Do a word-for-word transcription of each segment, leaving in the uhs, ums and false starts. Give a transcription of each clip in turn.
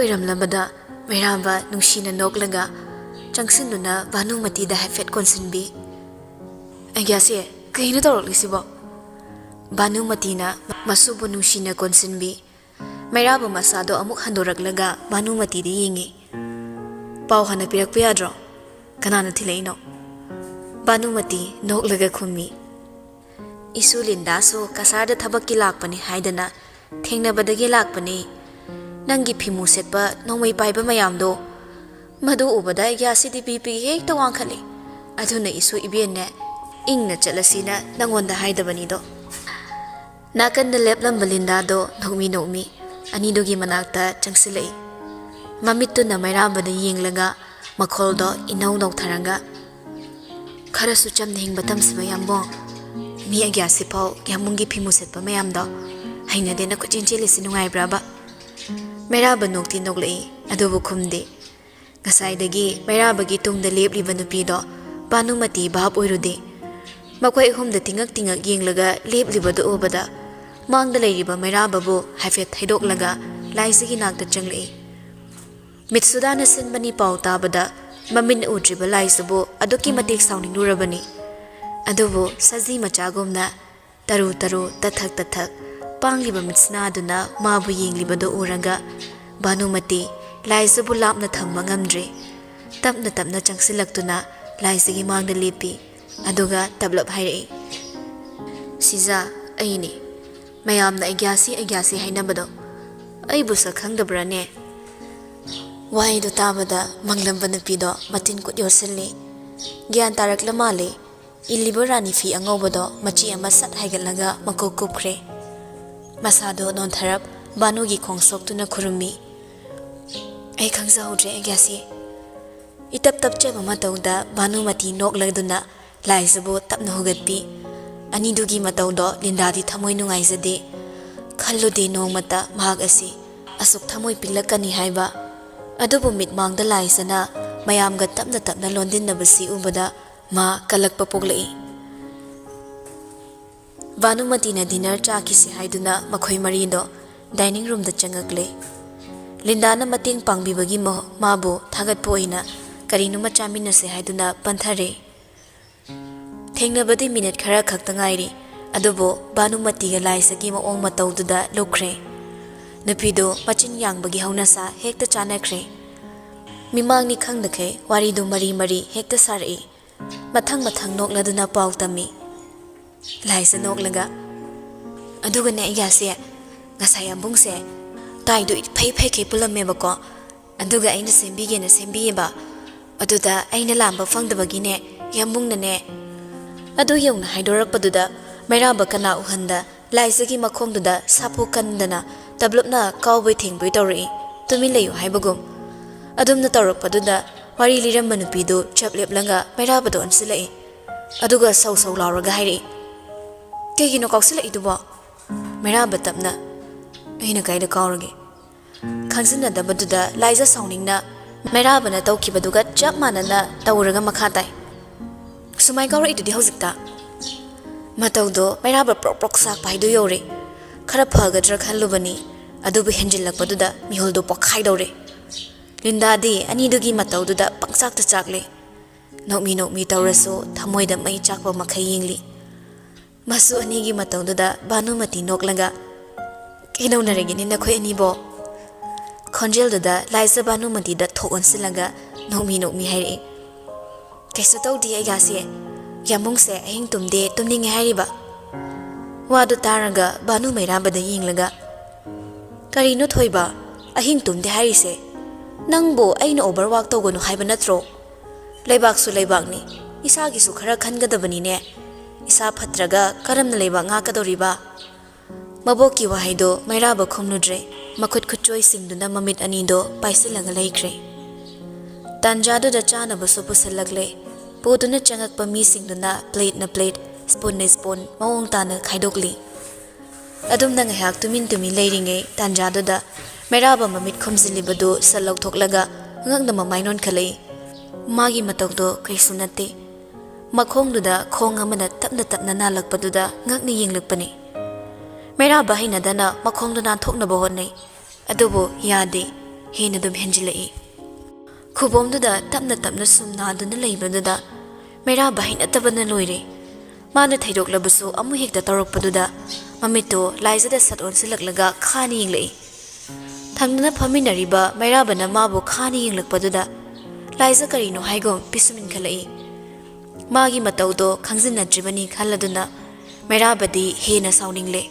ꯑꯣꯏꯔꯝꯂꯕꯗ ꯃꯩꯔꯥꯕ ꯅꯨꯡꯁꯤꯅ ꯅꯣꯛꯂꯒ ꯆꯪꯁꯤꯟꯗꯨꯅ ꯚꯥꯅꯨꯃꯇꯤꯗ ꯍꯥꯏꯐꯦꯠ ꯀꯣꯟꯁꯤꯟꯕꯤ꯫ "ꯑꯩꯒ꯭ꯌꯥꯁꯤ, ꯀꯩꯅꯣ ꯇꯧꯔꯛꯂꯤꯁꯤꯕꯣ?" ꯚꯥꯅꯨꯃꯇꯤꯅ ꯃꯁꯨꯕꯨ ꯅꯨꯡꯁꯤꯅ ꯀꯣꯟꯁꯤꯟꯕꯤ꯫ ꯃꯩꯔꯥꯕ ꯃꯁꯥꯗꯣ ꯑꯃꯨꯛ ꯍꯟꯗꯣꯔꯛꯂꯒ ꯚꯥꯅꯨꯃꯇꯤꯗ ꯌꯦꯡꯉꯤ꯫ "ꯄꯥꯎ ꯍꯥꯟꯅ ꯄꯤꯔꯛꯄ ꯌꯥꯗ꯭ꯔꯣ? ꯀꯅꯥꯅ ꯊꯤꯜꯂꯛꯏꯅꯣ?" ꯚꯥꯅꯨꯃꯇꯤ ꯅꯣꯛꯂꯒ ꯈꯨꯝꯃꯤ꯫ "ꯏꯁꯨ ꯂꯤꯟꯗꯥꯁꯨ ꯀꯁꯥꯔꯗ ꯊꯕꯛꯀꯤ ꯂꯥꯛꯄꯅꯤ ꯍꯥꯏꯗꯅ ꯊꯦꯡꯅꯕꯗꯒꯤ ꯂꯥꯛꯄꯅꯤ꯫ ꯅꯪꯒꯤ ꯐꯤꯃꯨ ꯁꯦꯠꯄ ꯅꯣꯡꯃꯩ ꯄꯥꯏꯕ ꯃꯌꯥꯝꯗꯣ, ꯃꯗꯨ ꯎꯕꯗ ꯑꯩꯒ꯭ꯌꯥꯁꯤꯗꯤ ꯕꯤ ꯄꯤ ꯍꯦꯛꯇ ꯋꯥꯡꯈꯠꯂꯤ꯫ ꯑꯗꯨꯅ ꯏꯁꯨ ꯏꯕꯦꯟꯅꯦ, ꯏꯪꯅ ꯆꯠꯂꯁꯤꯅ ꯅꯪꯉꯣꯟꯗ ꯍꯥꯏꯗꯕꯅꯤꯗꯣ꯫" ꯅꯥꯀꯟꯗ ꯂꯦꯞꯂꯝꯕ ꯂꯤꯟꯗꯥꯗꯣ ꯅꯣꯛꯃꯤ ꯅꯣꯛꯃꯤ ꯑꯅꯤꯗꯨꯒꯤ ꯃꯅꯥꯛꯇ ꯆꯪꯁꯤꯜꯂꯛꯏ꯫ ꯃꯃꯤꯠꯇꯨꯅ ꯃꯩꯔꯥꯕꯗ ꯌꯦꯡꯂꯒ ꯃꯈꯣꯜꯗꯣ ꯏꯅꯧ ꯅꯧꯊꯔꯒ, "ꯈꯔꯁꯨ ꯆꯝꯅ ꯍꯤꯡꯕ ꯇꯝꯁꯤꯕ ꯌꯥꯝꯕꯣꯡ꯫ ꯃꯤ ꯑꯒ꯭ꯌꯥꯁꯤꯐꯥꯎ ꯌꯥꯝꯕꯨꯡꯒꯤ ꯐꯤꯃꯨ ꯁꯦꯠꯄ ꯃꯌꯥꯝꯗꯣ ꯍꯩꯅꯗꯦꯅ ꯀꯣꯏꯆꯦꯟ ꯆꯦꯜꯂꯤꯁꯤ ꯅꯨꯡꯉꯥꯏꯕ꯭ꯔꯕ?" ꯃꯩꯔꯥꯕ ꯅꯣꯛꯇꯤ ꯅꯣꯛꯂꯛꯏ, ꯑꯗꯨꯕꯨ ꯈꯨꯝꯗꯦ꯫ ꯉꯁꯥꯏꯗꯒꯤ ꯃꯩꯔꯥꯕꯒꯤ ꯇꯨꯡꯗ ꯂꯦꯞꯂꯤꯕ ꯅꯨꯄꯤꯗꯣ ꯚꯥꯅꯨꯃꯇꯤ ꯚꯥꯞ ꯑꯣꯏꯔꯨꯗꯦ꯫ ꯃꯈꯣꯏ ꯑꯍꯨꯝꯗ ꯇꯤꯡꯉꯛ ꯇꯤꯡꯉꯛ ꯌꯦꯡꯂꯒ ꯂꯦꯞꯂꯤꯕꯗꯨ ꯎꯕꯗ ꯃꯥꯡꯗ ꯂꯩꯔꯤꯕ ꯃꯩꯔꯥꯕꯕꯨ ꯍꯥꯏꯐꯦꯠ ꯊꯩꯗꯣꯛꯂꯒ ꯂꯥꯏꯖꯒꯤ ꯅꯥꯛꯇ ꯆꯪꯂꯛꯏ꯫ ꯃꯤꯠꯁꯨꯗꯥꯅ ꯁꯤꯟꯕꯅꯤ ꯄꯥꯎ ꯇꯥꯕꯗ ꯃꯃꯤꯠꯅ ꯎꯗ꯭ꯔꯤꯕ ꯂꯥꯏꯖꯕꯨ ꯑꯗꯨꯛꯀꯤ ꯃꯇꯤꯛ ꯁꯥꯎꯅꯤꯡꯂꯨꯔꯕꯅꯤ꯫ ꯑꯗꯨꯕꯨ ꯁꯖꯤ ꯃꯆꯥꯒꯨꯝꯅ ꯇꯔꯨ ꯇꯔꯨ, ꯇꯊꯛ ꯇꯊꯛ ꯄꯥꯡꯂꯤꯕ ꯃꯤꯠꯁꯅꯥꯗꯨꯅ ꯃꯥꯕꯨ ꯌꯦꯡꯂꯤꯕꯗꯨ ꯎꯔꯒ ꯚꯥꯅꯨꯃꯇꯤ ꯂꯥꯏꯖꯕꯨ ꯂꯥꯞꯅ ꯊꯝꯕ ꯉꯝꯗ꯭ꯔꯦ꯫ ꯇꯞꯅ ꯇꯞꯅ ꯆꯪꯁꯤꯜꯂꯛꯇꯨꯅ ꯂꯥꯏꯖꯒꯤ ꯃꯥꯡꯗ ꯂꯦꯞꯄꯤ꯫ ꯑꯗꯨꯒ ꯇꯞꯂꯞ ꯍꯥꯏꯔꯛꯏ, "ꯁꯤꯖꯥ, ꯑꯩꯅꯤ꯫ ꯃꯌꯥꯝꯅ ꯑꯩꯒ꯭ꯌꯥꯁꯤ ꯑꯩꯒ꯭ꯌꯥꯁꯤ ꯍꯥꯏꯅꯕꯗꯣ ꯑꯩꯕꯨ ꯁꯛ ꯈꯪꯗꯕ꯭ꯔꯥꯅꯦ?" ꯋꯥꯍꯩꯗꯨ ꯇꯥꯕꯗ ꯃꯪꯂꯝꯕ ꯅꯨꯄꯤꯗꯣ ꯃꯇꯤꯟ ꯀꯨꯠ ꯌꯣꯠꯁꯤꯜꯂꯤ꯫ ꯒ꯭ꯌꯥꯟ ꯇꯥꯔꯛꯂ ꯃꯥꯜꯂꯦ꯫ ꯏꯜꯂꯤꯕ ꯔꯥꯅꯤ ꯐꯤ ꯑꯉꯧꯕꯗꯣ ꯃꯆꯤ ꯑꯃ ꯁꯠ ꯍꯥꯏꯒꯠꯂꯒ ꯃꯀꯣꯛ ꯀꯨꯞꯈ꯭ꯔꯦ꯫ ꯃꯁꯥꯗꯣ ꯅꯣꯟꯊꯔꯞ ꯚꯥꯅꯨꯒꯤ ꯈꯣꯡ ꯁꯣꯛꯇꯨꯅ ꯈꯨꯔꯨꯝꯃꯤ꯫ "ꯑꯩ ꯈꯪꯖꯍꯧꯗ꯭ꯔꯦ ꯑꯩꯒ꯭ꯌꯥꯁꯤ꯫" ꯏꯇꯞ ꯇꯞꯆꯕ ꯃꯇꯧꯗ ꯚꯥꯅꯨꯃꯇꯤ ꯅꯣꯛꯂꯗꯨꯅ ꯂꯥꯏꯖꯕꯨ ꯇꯞꯅ ꯍꯨꯒꯠꯄꯤ꯫ ꯑꯅꯤꯗꯨꯒꯤ ꯃꯇꯧꯗꯣ ꯂꯤꯟꯗꯥꯗꯤ ꯊꯃꯣꯏ ꯅꯨꯡꯉꯥꯏꯖꯗꯦ꯫ ꯈꯜꯂꯨꯗꯦ ꯅꯣꯡꯃꯇ ꯃꯍꯥꯛ ꯑꯁꯤ ꯑꯁꯨꯛ ꯊꯃꯣꯏ ꯄꯤꯛꯂꯛꯀꯅꯤ ꯍꯥꯏꯕ꯫ ꯑꯗꯨꯕꯨ ꯃꯤꯠꯃꯥꯡꯗ ꯂꯥꯏꯖꯅ ꯃꯌꯥꯝꯒ ꯇꯞꯅ ꯇꯞꯅ ꯂꯣꯟꯗꯤꯟꯅꯕꯁꯤ ꯎꯕꯗ ꯃꯥ ꯀꯜꯂꯛꯄ ꯄꯣꯛꯂꯛꯏ꯫ ꯚꯥꯅꯨꯃꯇꯤꯅ dinner ꯆꯥꯈꯤꯁꯤ ꯍꯥꯏꯗꯨꯅ ꯃꯈꯣꯏ ꯃꯔꯤꯗꯣ dining roomꯗ ꯆꯪꯉꯛꯂꯦ꯫ ꯂꯤꯟꯗꯥꯅ ꯃꯇꯦꯡ ꯄꯥꯡꯕꯤꯕꯒꯤ ꯃꯍ-, ꯃꯥꯕꯨ ꯊꯥꯒꯠꯄ ꯑꯣꯏꯅ ꯀꯔꯤꯅꯣꯃ ꯆꯥꯃꯤꯟꯅꯁꯦ ꯍꯥꯏꯗꯨꯅ ꯄꯟꯊꯔꯦ꯫ ꯊꯦꯡꯅꯕꯗꯤ ꯃꯤꯅꯤꯠ ꯈꯔ ꯈꯛꯇ ꯉꯥꯏꯔꯤ, ꯑꯗꯨꯕꯨ ꯚꯥꯅꯨꯃꯇꯤꯒ ꯂꯥꯏꯖꯒꯤ ꯃꯑꯣꯡ ꯃꯇꯧꯗꯨꯗ ꯂꯨꯞꯈ꯭ꯔꯦ꯫ ꯅꯨꯄꯤꯗꯨ ꯃꯆꯤꯟ ꯌꯥꯡꯕꯒꯤ ꯍꯧꯅꯁꯥ ꯍꯦꯛꯇ ꯆꯥꯟꯅꯈ꯭ꯔꯦ꯫ ꯃꯤꯃꯥꯡꯅꯤ ꯈꯪꯗꯈꯩ ꯋꯥꯔꯤꯗꯨ ꯃꯔꯤ ꯃꯔꯤ ꯍꯦꯛꯇ ꯁꯥꯔꯛꯏ꯫ ꯃꯊꯪ ꯃꯊꯪ ꯅꯣꯛꯂꯗꯨꯅ ꯄꯥꯎ ꯇꯝꯃꯤ꯫ ꯂꯥꯏꯖ ꯅꯣꯛꯂꯒ, "ꯑꯗꯨꯒꯅꯦ ꯑꯩꯒꯥꯁꯦ, ꯉꯁꯥꯏ ꯌꯥꯝꯕꯨꯡꯁꯦ ꯇꯥꯏꯗꯣ ꯏꯐꯩ ꯐꯩꯈꯩ ꯄꯨꯜꯂꯝꯃꯦꯕꯀꯣ꯫ ꯑꯗꯨꯒ ꯑꯩꯅ ꯁꯦꯝꯕꯤꯒꯦꯅ ꯁꯦꯝꯕꯤꯌꯦꯕ꯫ ꯑꯗꯨꯗ ꯑꯩꯅ ꯂꯥꯝꯕ ꯐꯪꯗꯕꯒꯤꯅꯦ, ꯌꯥꯝꯕꯨꯡꯅꯅꯦ"꯫ ꯑꯗꯨ ꯌꯧꯅ ꯍꯥꯏꯗꯣꯔꯛꯄꯗꯨꯗ ꯃꯩꯔꯥꯕ ꯀꯅꯥ ꯎꯍꯟꯗ ꯂꯥꯏꯖꯒꯤ ꯃꯈꯣꯡꯗꯨꯗ ꯁꯥꯐꯨ ꯀꯟꯗꯅ ꯇꯞꯂꯞꯅ ꯀꯥꯎꯕꯣꯏ ꯊꯦꯡꯕꯣꯏ ꯇꯧꯔꯛꯏ, ꯇꯨꯃꯤꯟ ꯂꯩꯌꯨ ꯍꯥꯏꯕꯒꯨꯝ꯫ ꯑꯗꯨꯝꯅ ꯇꯧꯔꯛꯄꯗꯨꯗ ꯋꯥꯔꯤ ꯂꯤꯔꯝꯕ ꯅꯨꯄꯤꯗꯨ ꯆꯞ ꯂꯦꯞꯂꯒ ꯃꯩꯔꯥꯕꯗ ꯑꯣꯟꯁꯤꯜꯂꯛꯏ꯫ ꯑꯗꯨꯒ ꯁꯧ ꯁꯧ ꯂꯥꯎꯔꯒ ꯍꯥꯏꯔꯛꯏ, "ꯀꯩꯒꯤꯅꯣ ꯀꯥꯎꯁꯤꯜꯂꯛꯏꯗꯨꯕꯣ?" ꯃꯩꯔꯥꯕ ꯇꯞꯅ, "ꯑꯩꯅ ꯀꯥꯏꯗ ꯀꯥꯎꯔꯒꯦ?" ꯈꯪꯖꯤꯟꯅꯗꯕꯗꯨꯗ ꯂꯥꯏꯖ ꯁꯥꯎꯅꯤꯡꯅ ꯃꯩꯔꯥꯕꯅ ꯇꯧꯈꯤꯕꯗꯨꯒ ꯆꯞ ꯃꯥꯟꯅꯅ ꯇꯧꯔꯒ ꯃꯈꯥ ꯇꯥꯏ, "ꯁꯨꯃꯥꯏ ꯀꯥꯎꯔꯛꯏꯗꯨꯗꯤ ꯍꯧꯖꯤꯛꯇ?" ꯃꯇꯧꯗꯣ ꯃꯩꯔꯥꯕ ꯄ꯭ꯔꯣꯛ ꯄ꯭ꯔꯣꯛ ꯆꯥꯛꯄ ꯍꯥꯏꯗꯨ ꯌꯧꯔꯦ꯫ ꯈꯔ ꯐꯒꯗ꯭ꯔꯥ ꯈꯜꯂꯨꯕꯅꯤ, ꯑꯗꯨꯕꯨ ꯍꯦꯟꯖꯤꯜꯂꯛꯄꯗꯨꯗ ꯃꯤꯍꯨꯜꯗꯨ ꯄꯣꯛꯈꯥꯏꯗꯧꯔꯦ꯫ ꯂꯤꯟꯗꯥꯗꯤ ꯑꯅꯤꯗꯨꯒꯤ ꯃꯇꯧꯗꯨꯗ ꯄꯪꯆꯥꯛꯇ ꯆꯥꯛꯂꯦ꯫ ꯅꯣꯛꯃꯤ ꯅꯣꯛꯃꯤ ꯇꯧꯔꯁꯨ ꯊꯃꯣꯏꯗ ꯃꯩ ꯆꯥꯛꯄ ꯃꯈꯩ ꯌꯦꯡꯂꯤ꯫ ꯃꯁꯨ ꯑꯅꯤꯒꯤ ꯃꯇꯧꯗꯨꯗ ꯚꯥꯅꯨꯃꯇꯤ ꯅꯣꯛꯂꯒ, "ꯀꯩꯗꯧꯅꯔꯒꯦꯅꯦ ꯅꯈꯣꯏ ꯑꯅꯤꯕꯣ?" ꯈꯣꯟꯖꯦꯜꯗꯨꯗ ꯂꯥꯏꯖ ꯚꯥꯅꯨꯃꯇꯤꯗ ꯊꯣꯛ ꯑꯣꯟꯁꯤꯜꯂꯒ ꯅꯣꯛꯃꯤ ꯅꯣꯛꯃꯤ ꯍꯥꯏꯔꯛꯏ, "ꯀꯩꯁꯨ ꯇꯧꯗꯦ ꯑꯩꯒꯥꯁꯦ꯫ ꯌꯥꯝꯕꯨꯡꯁꯦ ꯑꯍꯤꯡ ꯇꯨꯝꯗꯦ, ꯇꯨꯝꯅꯤꯡꯉꯦ ꯍꯥꯏꯔꯤꯕ꯫" ꯋꯥꯗꯨ ꯇꯥꯔꯒ ꯚꯥꯅꯨ ꯃꯩꯔꯥꯕꯗ ꯌꯦꯡꯂꯒ, "ꯀꯔꯤꯅꯣ ꯊꯣꯏꯕ, ꯑꯍꯤꯡ ꯇꯨꯝꯗꯦ ꯍꯥꯏꯔꯤꯁꯦ? ꯅꯪꯕꯨ ꯑꯩꯅ ꯑꯣꯚꯔ ꯋꯥꯛ ꯇꯧꯒꯅꯨ ꯍꯥꯏꯕ ꯅꯠꯇ꯭ꯔꯣ? ꯂꯩꯕꯥꯛꯁꯨ ꯂꯩꯕꯥꯛꯅꯤ, ꯏꯁꯥꯒꯤꯁꯨ ꯈꯔ ꯈꯟꯒꯗꯕꯅꯤꯅꯦ꯫ ꯏꯁꯥ ꯐꯠꯇ꯭ꯔꯒ ꯀꯔꯝꯅ ꯂꯩꯕꯥꯛ ꯉꯥꯛꯀꯗꯧꯔꯤꯕ?" ꯃꯕꯣꯛꯀꯤ ꯋꯥꯍꯩꯗꯣ ꯃꯩꯔꯥꯕ ꯈꯨꯝꯂꯨꯗ꯭ꯔꯦ꯫ ꯃꯈꯨꯠ ꯈꯨꯠꯆꯣꯏꯁꯤꯡꯗꯨꯅ ꯃꯃꯤꯠ ꯑꯅꯤꯗꯣ ꯄꯥꯏꯁꯤꯜꯂꯒ ꯂꯩꯈ꯭ꯔꯦ꯫ ꯇꯥꯟꯖꯥꯗꯨꯗ ꯆꯥꯅꯕꯁꯨ ꯄꯨꯁꯤꯜꯂꯛꯂꯦ꯫ ꯄꯨꯗꯨꯅ ꯆꯪꯉꯛꯄ ꯃꯤꯁꯤꯡꯗꯨꯅ ꯄ꯭ꯂꯦꯠꯅ ꯄ꯭ꯂꯦꯠ, ꯁ꯭ꯄꯨꯟꯅ ꯁ꯭ꯄꯨꯟ ꯃꯑꯣꯡ ꯇꯥꯅ ꯈꯥꯏꯗꯣꯛꯂꯤ꯫ ꯑꯗꯨꯝꯅ ꯉꯥꯏꯍꯥꯛ ꯇꯨꯃꯤꯟ ꯇꯨꯃꯤꯟ ꯂꯩꯔꯤꯉꯩ ꯇꯥꯟꯖꯥꯗꯨꯗ ꯃꯩꯔꯥꯕ ꯃꯃꯤꯠ ꯈꯨꯝꯖꯤꯜꯂꯤꯕꯗꯨ ꯁꯠ ꯂꯧꯊꯣꯛꯂꯒ ꯉꯛꯅ ꯃꯃꯥꯏ ꯅꯣꯟꯈꯠꯂꯛꯏ꯫ ꯃꯥꯒꯤ ꯃꯇꯧꯗꯣ ꯀꯩꯁꯨ ꯅꯠꯇꯦ꯫ ꯃꯈꯣꯡꯗꯨꯗ ꯈꯣꯡ ꯑꯃꯅ ꯇꯞꯅ ꯇꯞꯅ ꯅꯥꯜꯂꯛꯄꯗꯨꯗ ꯉꯛꯅ ꯌꯦꯡꯂꯛꯄꯅꯤ꯫ ꯃꯩꯔꯥꯕ ꯍꯩꯅꯗꯅ ꯃꯈꯣꯡꯗꯨ ꯅꯥꯟꯊꯣꯛꯅꯕ ꯍꯣꯠꯅꯩ꯫ ꯑꯗꯨꯕꯨ ꯌꯥꯗꯦ, ꯍꯦꯟꯅ ꯑꯗꯨꯝ ꯍꯦꯟꯖꯤꯜꯂꯛꯏ꯫ ꯈꯨꯕꯣꯝꯗꯨꯗ ꯇꯞꯅ ꯇꯞꯅ ꯁꯨꯝ ꯅꯥꯗꯨꯅ ꯂꯩꯕꯗꯨꯗ ꯃꯩꯔꯥꯕ ꯍꯩꯅꯗꯕꯅ ꯂꯣꯏꯔꯦ꯫ ꯃꯥꯅ ꯊꯩꯗꯣꯛꯂꯕꯁꯨ ꯑꯃꯨꯛ ꯍꯦꯛꯇ ꯇꯧꯔꯛꯄꯗꯨꯗ ꯃꯃꯤꯠꯇꯣ ꯂꯥꯏꯖꯗ ꯁꯠ ꯑꯣꯟꯁꯤꯜꯂꯛꯂꯒ ꯈꯥꯅ ꯌꯦꯡꯂꯛꯏ꯫ ꯊꯪꯅꯅ ꯐꯝꯃꯤꯟꯅꯔꯤꯕ ꯃꯩꯔꯥꯕꯅ ꯃꯥꯕꯨ ꯈꯥꯅ ꯌꯦꯡꯂꯛꯄꯗꯨꯗ ꯂꯥꯏꯖ ꯀꯔꯤꯅꯣ ꯍꯥꯏꯒꯨꯝ ꯄꯤꯁꯨꯝ ꯏꯟꯈꯠꯂꯛꯏ꯫ ꯃꯥꯒꯤ ꯃꯇꯧꯗꯣ ꯈꯪꯖꯤꯟꯅꯗ꯭ꯔꯤꯕꯅꯤ ꯈꯜꯂꯗꯨꯅ ꯃꯩꯔꯥꯕꯗꯤ ꯍꯦꯟꯅ ꯁꯥꯎꯅꯤꯡꯂꯦ꯫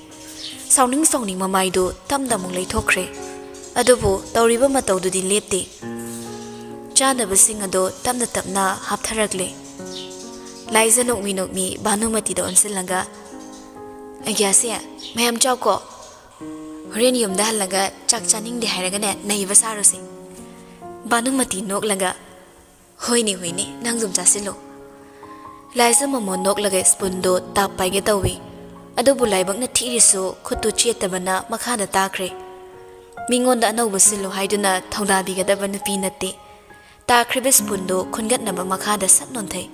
ꯁꯥꯎꯅꯤꯡ ꯁꯥꯎꯅꯤꯡ ꯃꯃꯥꯏꯗꯨ ꯇꯞꯅ ꯑꯃꯨꯛ ꯂꯩꯊꯣꯛꯈ꯭ꯔꯦ꯫ ꯑꯗꯨꯕꯨ ꯇꯧꯔꯤꯕ ꯃꯇꯧꯗꯨꯗꯤ ꯂꯦꯞꯇꯦ꯫ ꯆꯥꯅꯕꯁꯤꯡ ꯑꯗꯣ ꯇꯞꯅ ꯇꯞꯅ ꯍꯥꯞꯊꯔꯛꯂꯦ꯫ ꯂꯥꯏꯖ ꯅꯣꯛꯃꯤ ꯅꯣꯛꯃꯤ ꯚꯥꯅꯨꯃꯇꯤꯗ ꯑꯣꯟꯁꯤꯜꯂꯒ, "ꯑꯒ꯭ꯌꯥꯁꯦ, ꯃꯌꯥꯝ ꯆꯥꯎꯀꯣ꯫ ꯍꯣꯔꯦꯟ ꯌꯨꯝꯗ ꯍꯜꯂꯒ ꯆꯥꯛ ꯆꯥꯅꯤꯡꯗꯦ ꯍꯥꯏꯔꯒꯅꯦ, ꯅꯩꯕ ꯁꯥꯔꯨꯁꯦ꯫" ꯚꯥꯅꯨꯃꯇꯤ ꯅꯣꯛꯂꯒ, "ꯍꯣꯏꯅꯦ, ꯍꯣꯏꯅꯦ, ꯅꯪ ꯑꯗꯨꯝ ꯆꯥꯁꯤꯜꯂꯣ꯫" ꯂꯥꯏꯖ ꯃꯃꯣꯟ ꯅꯣꯛꯂꯒ ꯁ꯭ꯄꯨꯟꯗꯨ ꯇꯥꯞ ꯄꯥꯏꯒꯦ ꯇꯧꯏ꯫ ꯑꯗꯨꯕꯨ ꯂꯥꯏꯕꯛꯅ ꯊꯤꯔꯤꯁꯨ ꯈꯨꯠꯇꯨ ꯆꯦꯠꯇꯕꯅ ꯃꯈꯥꯗ ꯇꯥꯈ꯭ꯔꯦ꯫ ꯃꯤꯉꯣꯟꯗ ꯑꯅꯧꯕ ꯁꯤꯜꯂꯨ ꯍꯥꯏꯗꯨꯅ ꯊꯧꯗꯥꯕꯤꯒꯗꯕ ꯅꯨꯄꯤ ꯅꯠꯇꯦ꯫ ꯇꯥꯈ꯭ꯔꯤꯕ ꯁ꯭ꯄꯨꯟꯗꯨ ꯈꯨꯟꯒꯠꯅꯕ ꯃꯈꯥꯗ ꯁꯠ ꯅꯣꯟꯊꯩ꯫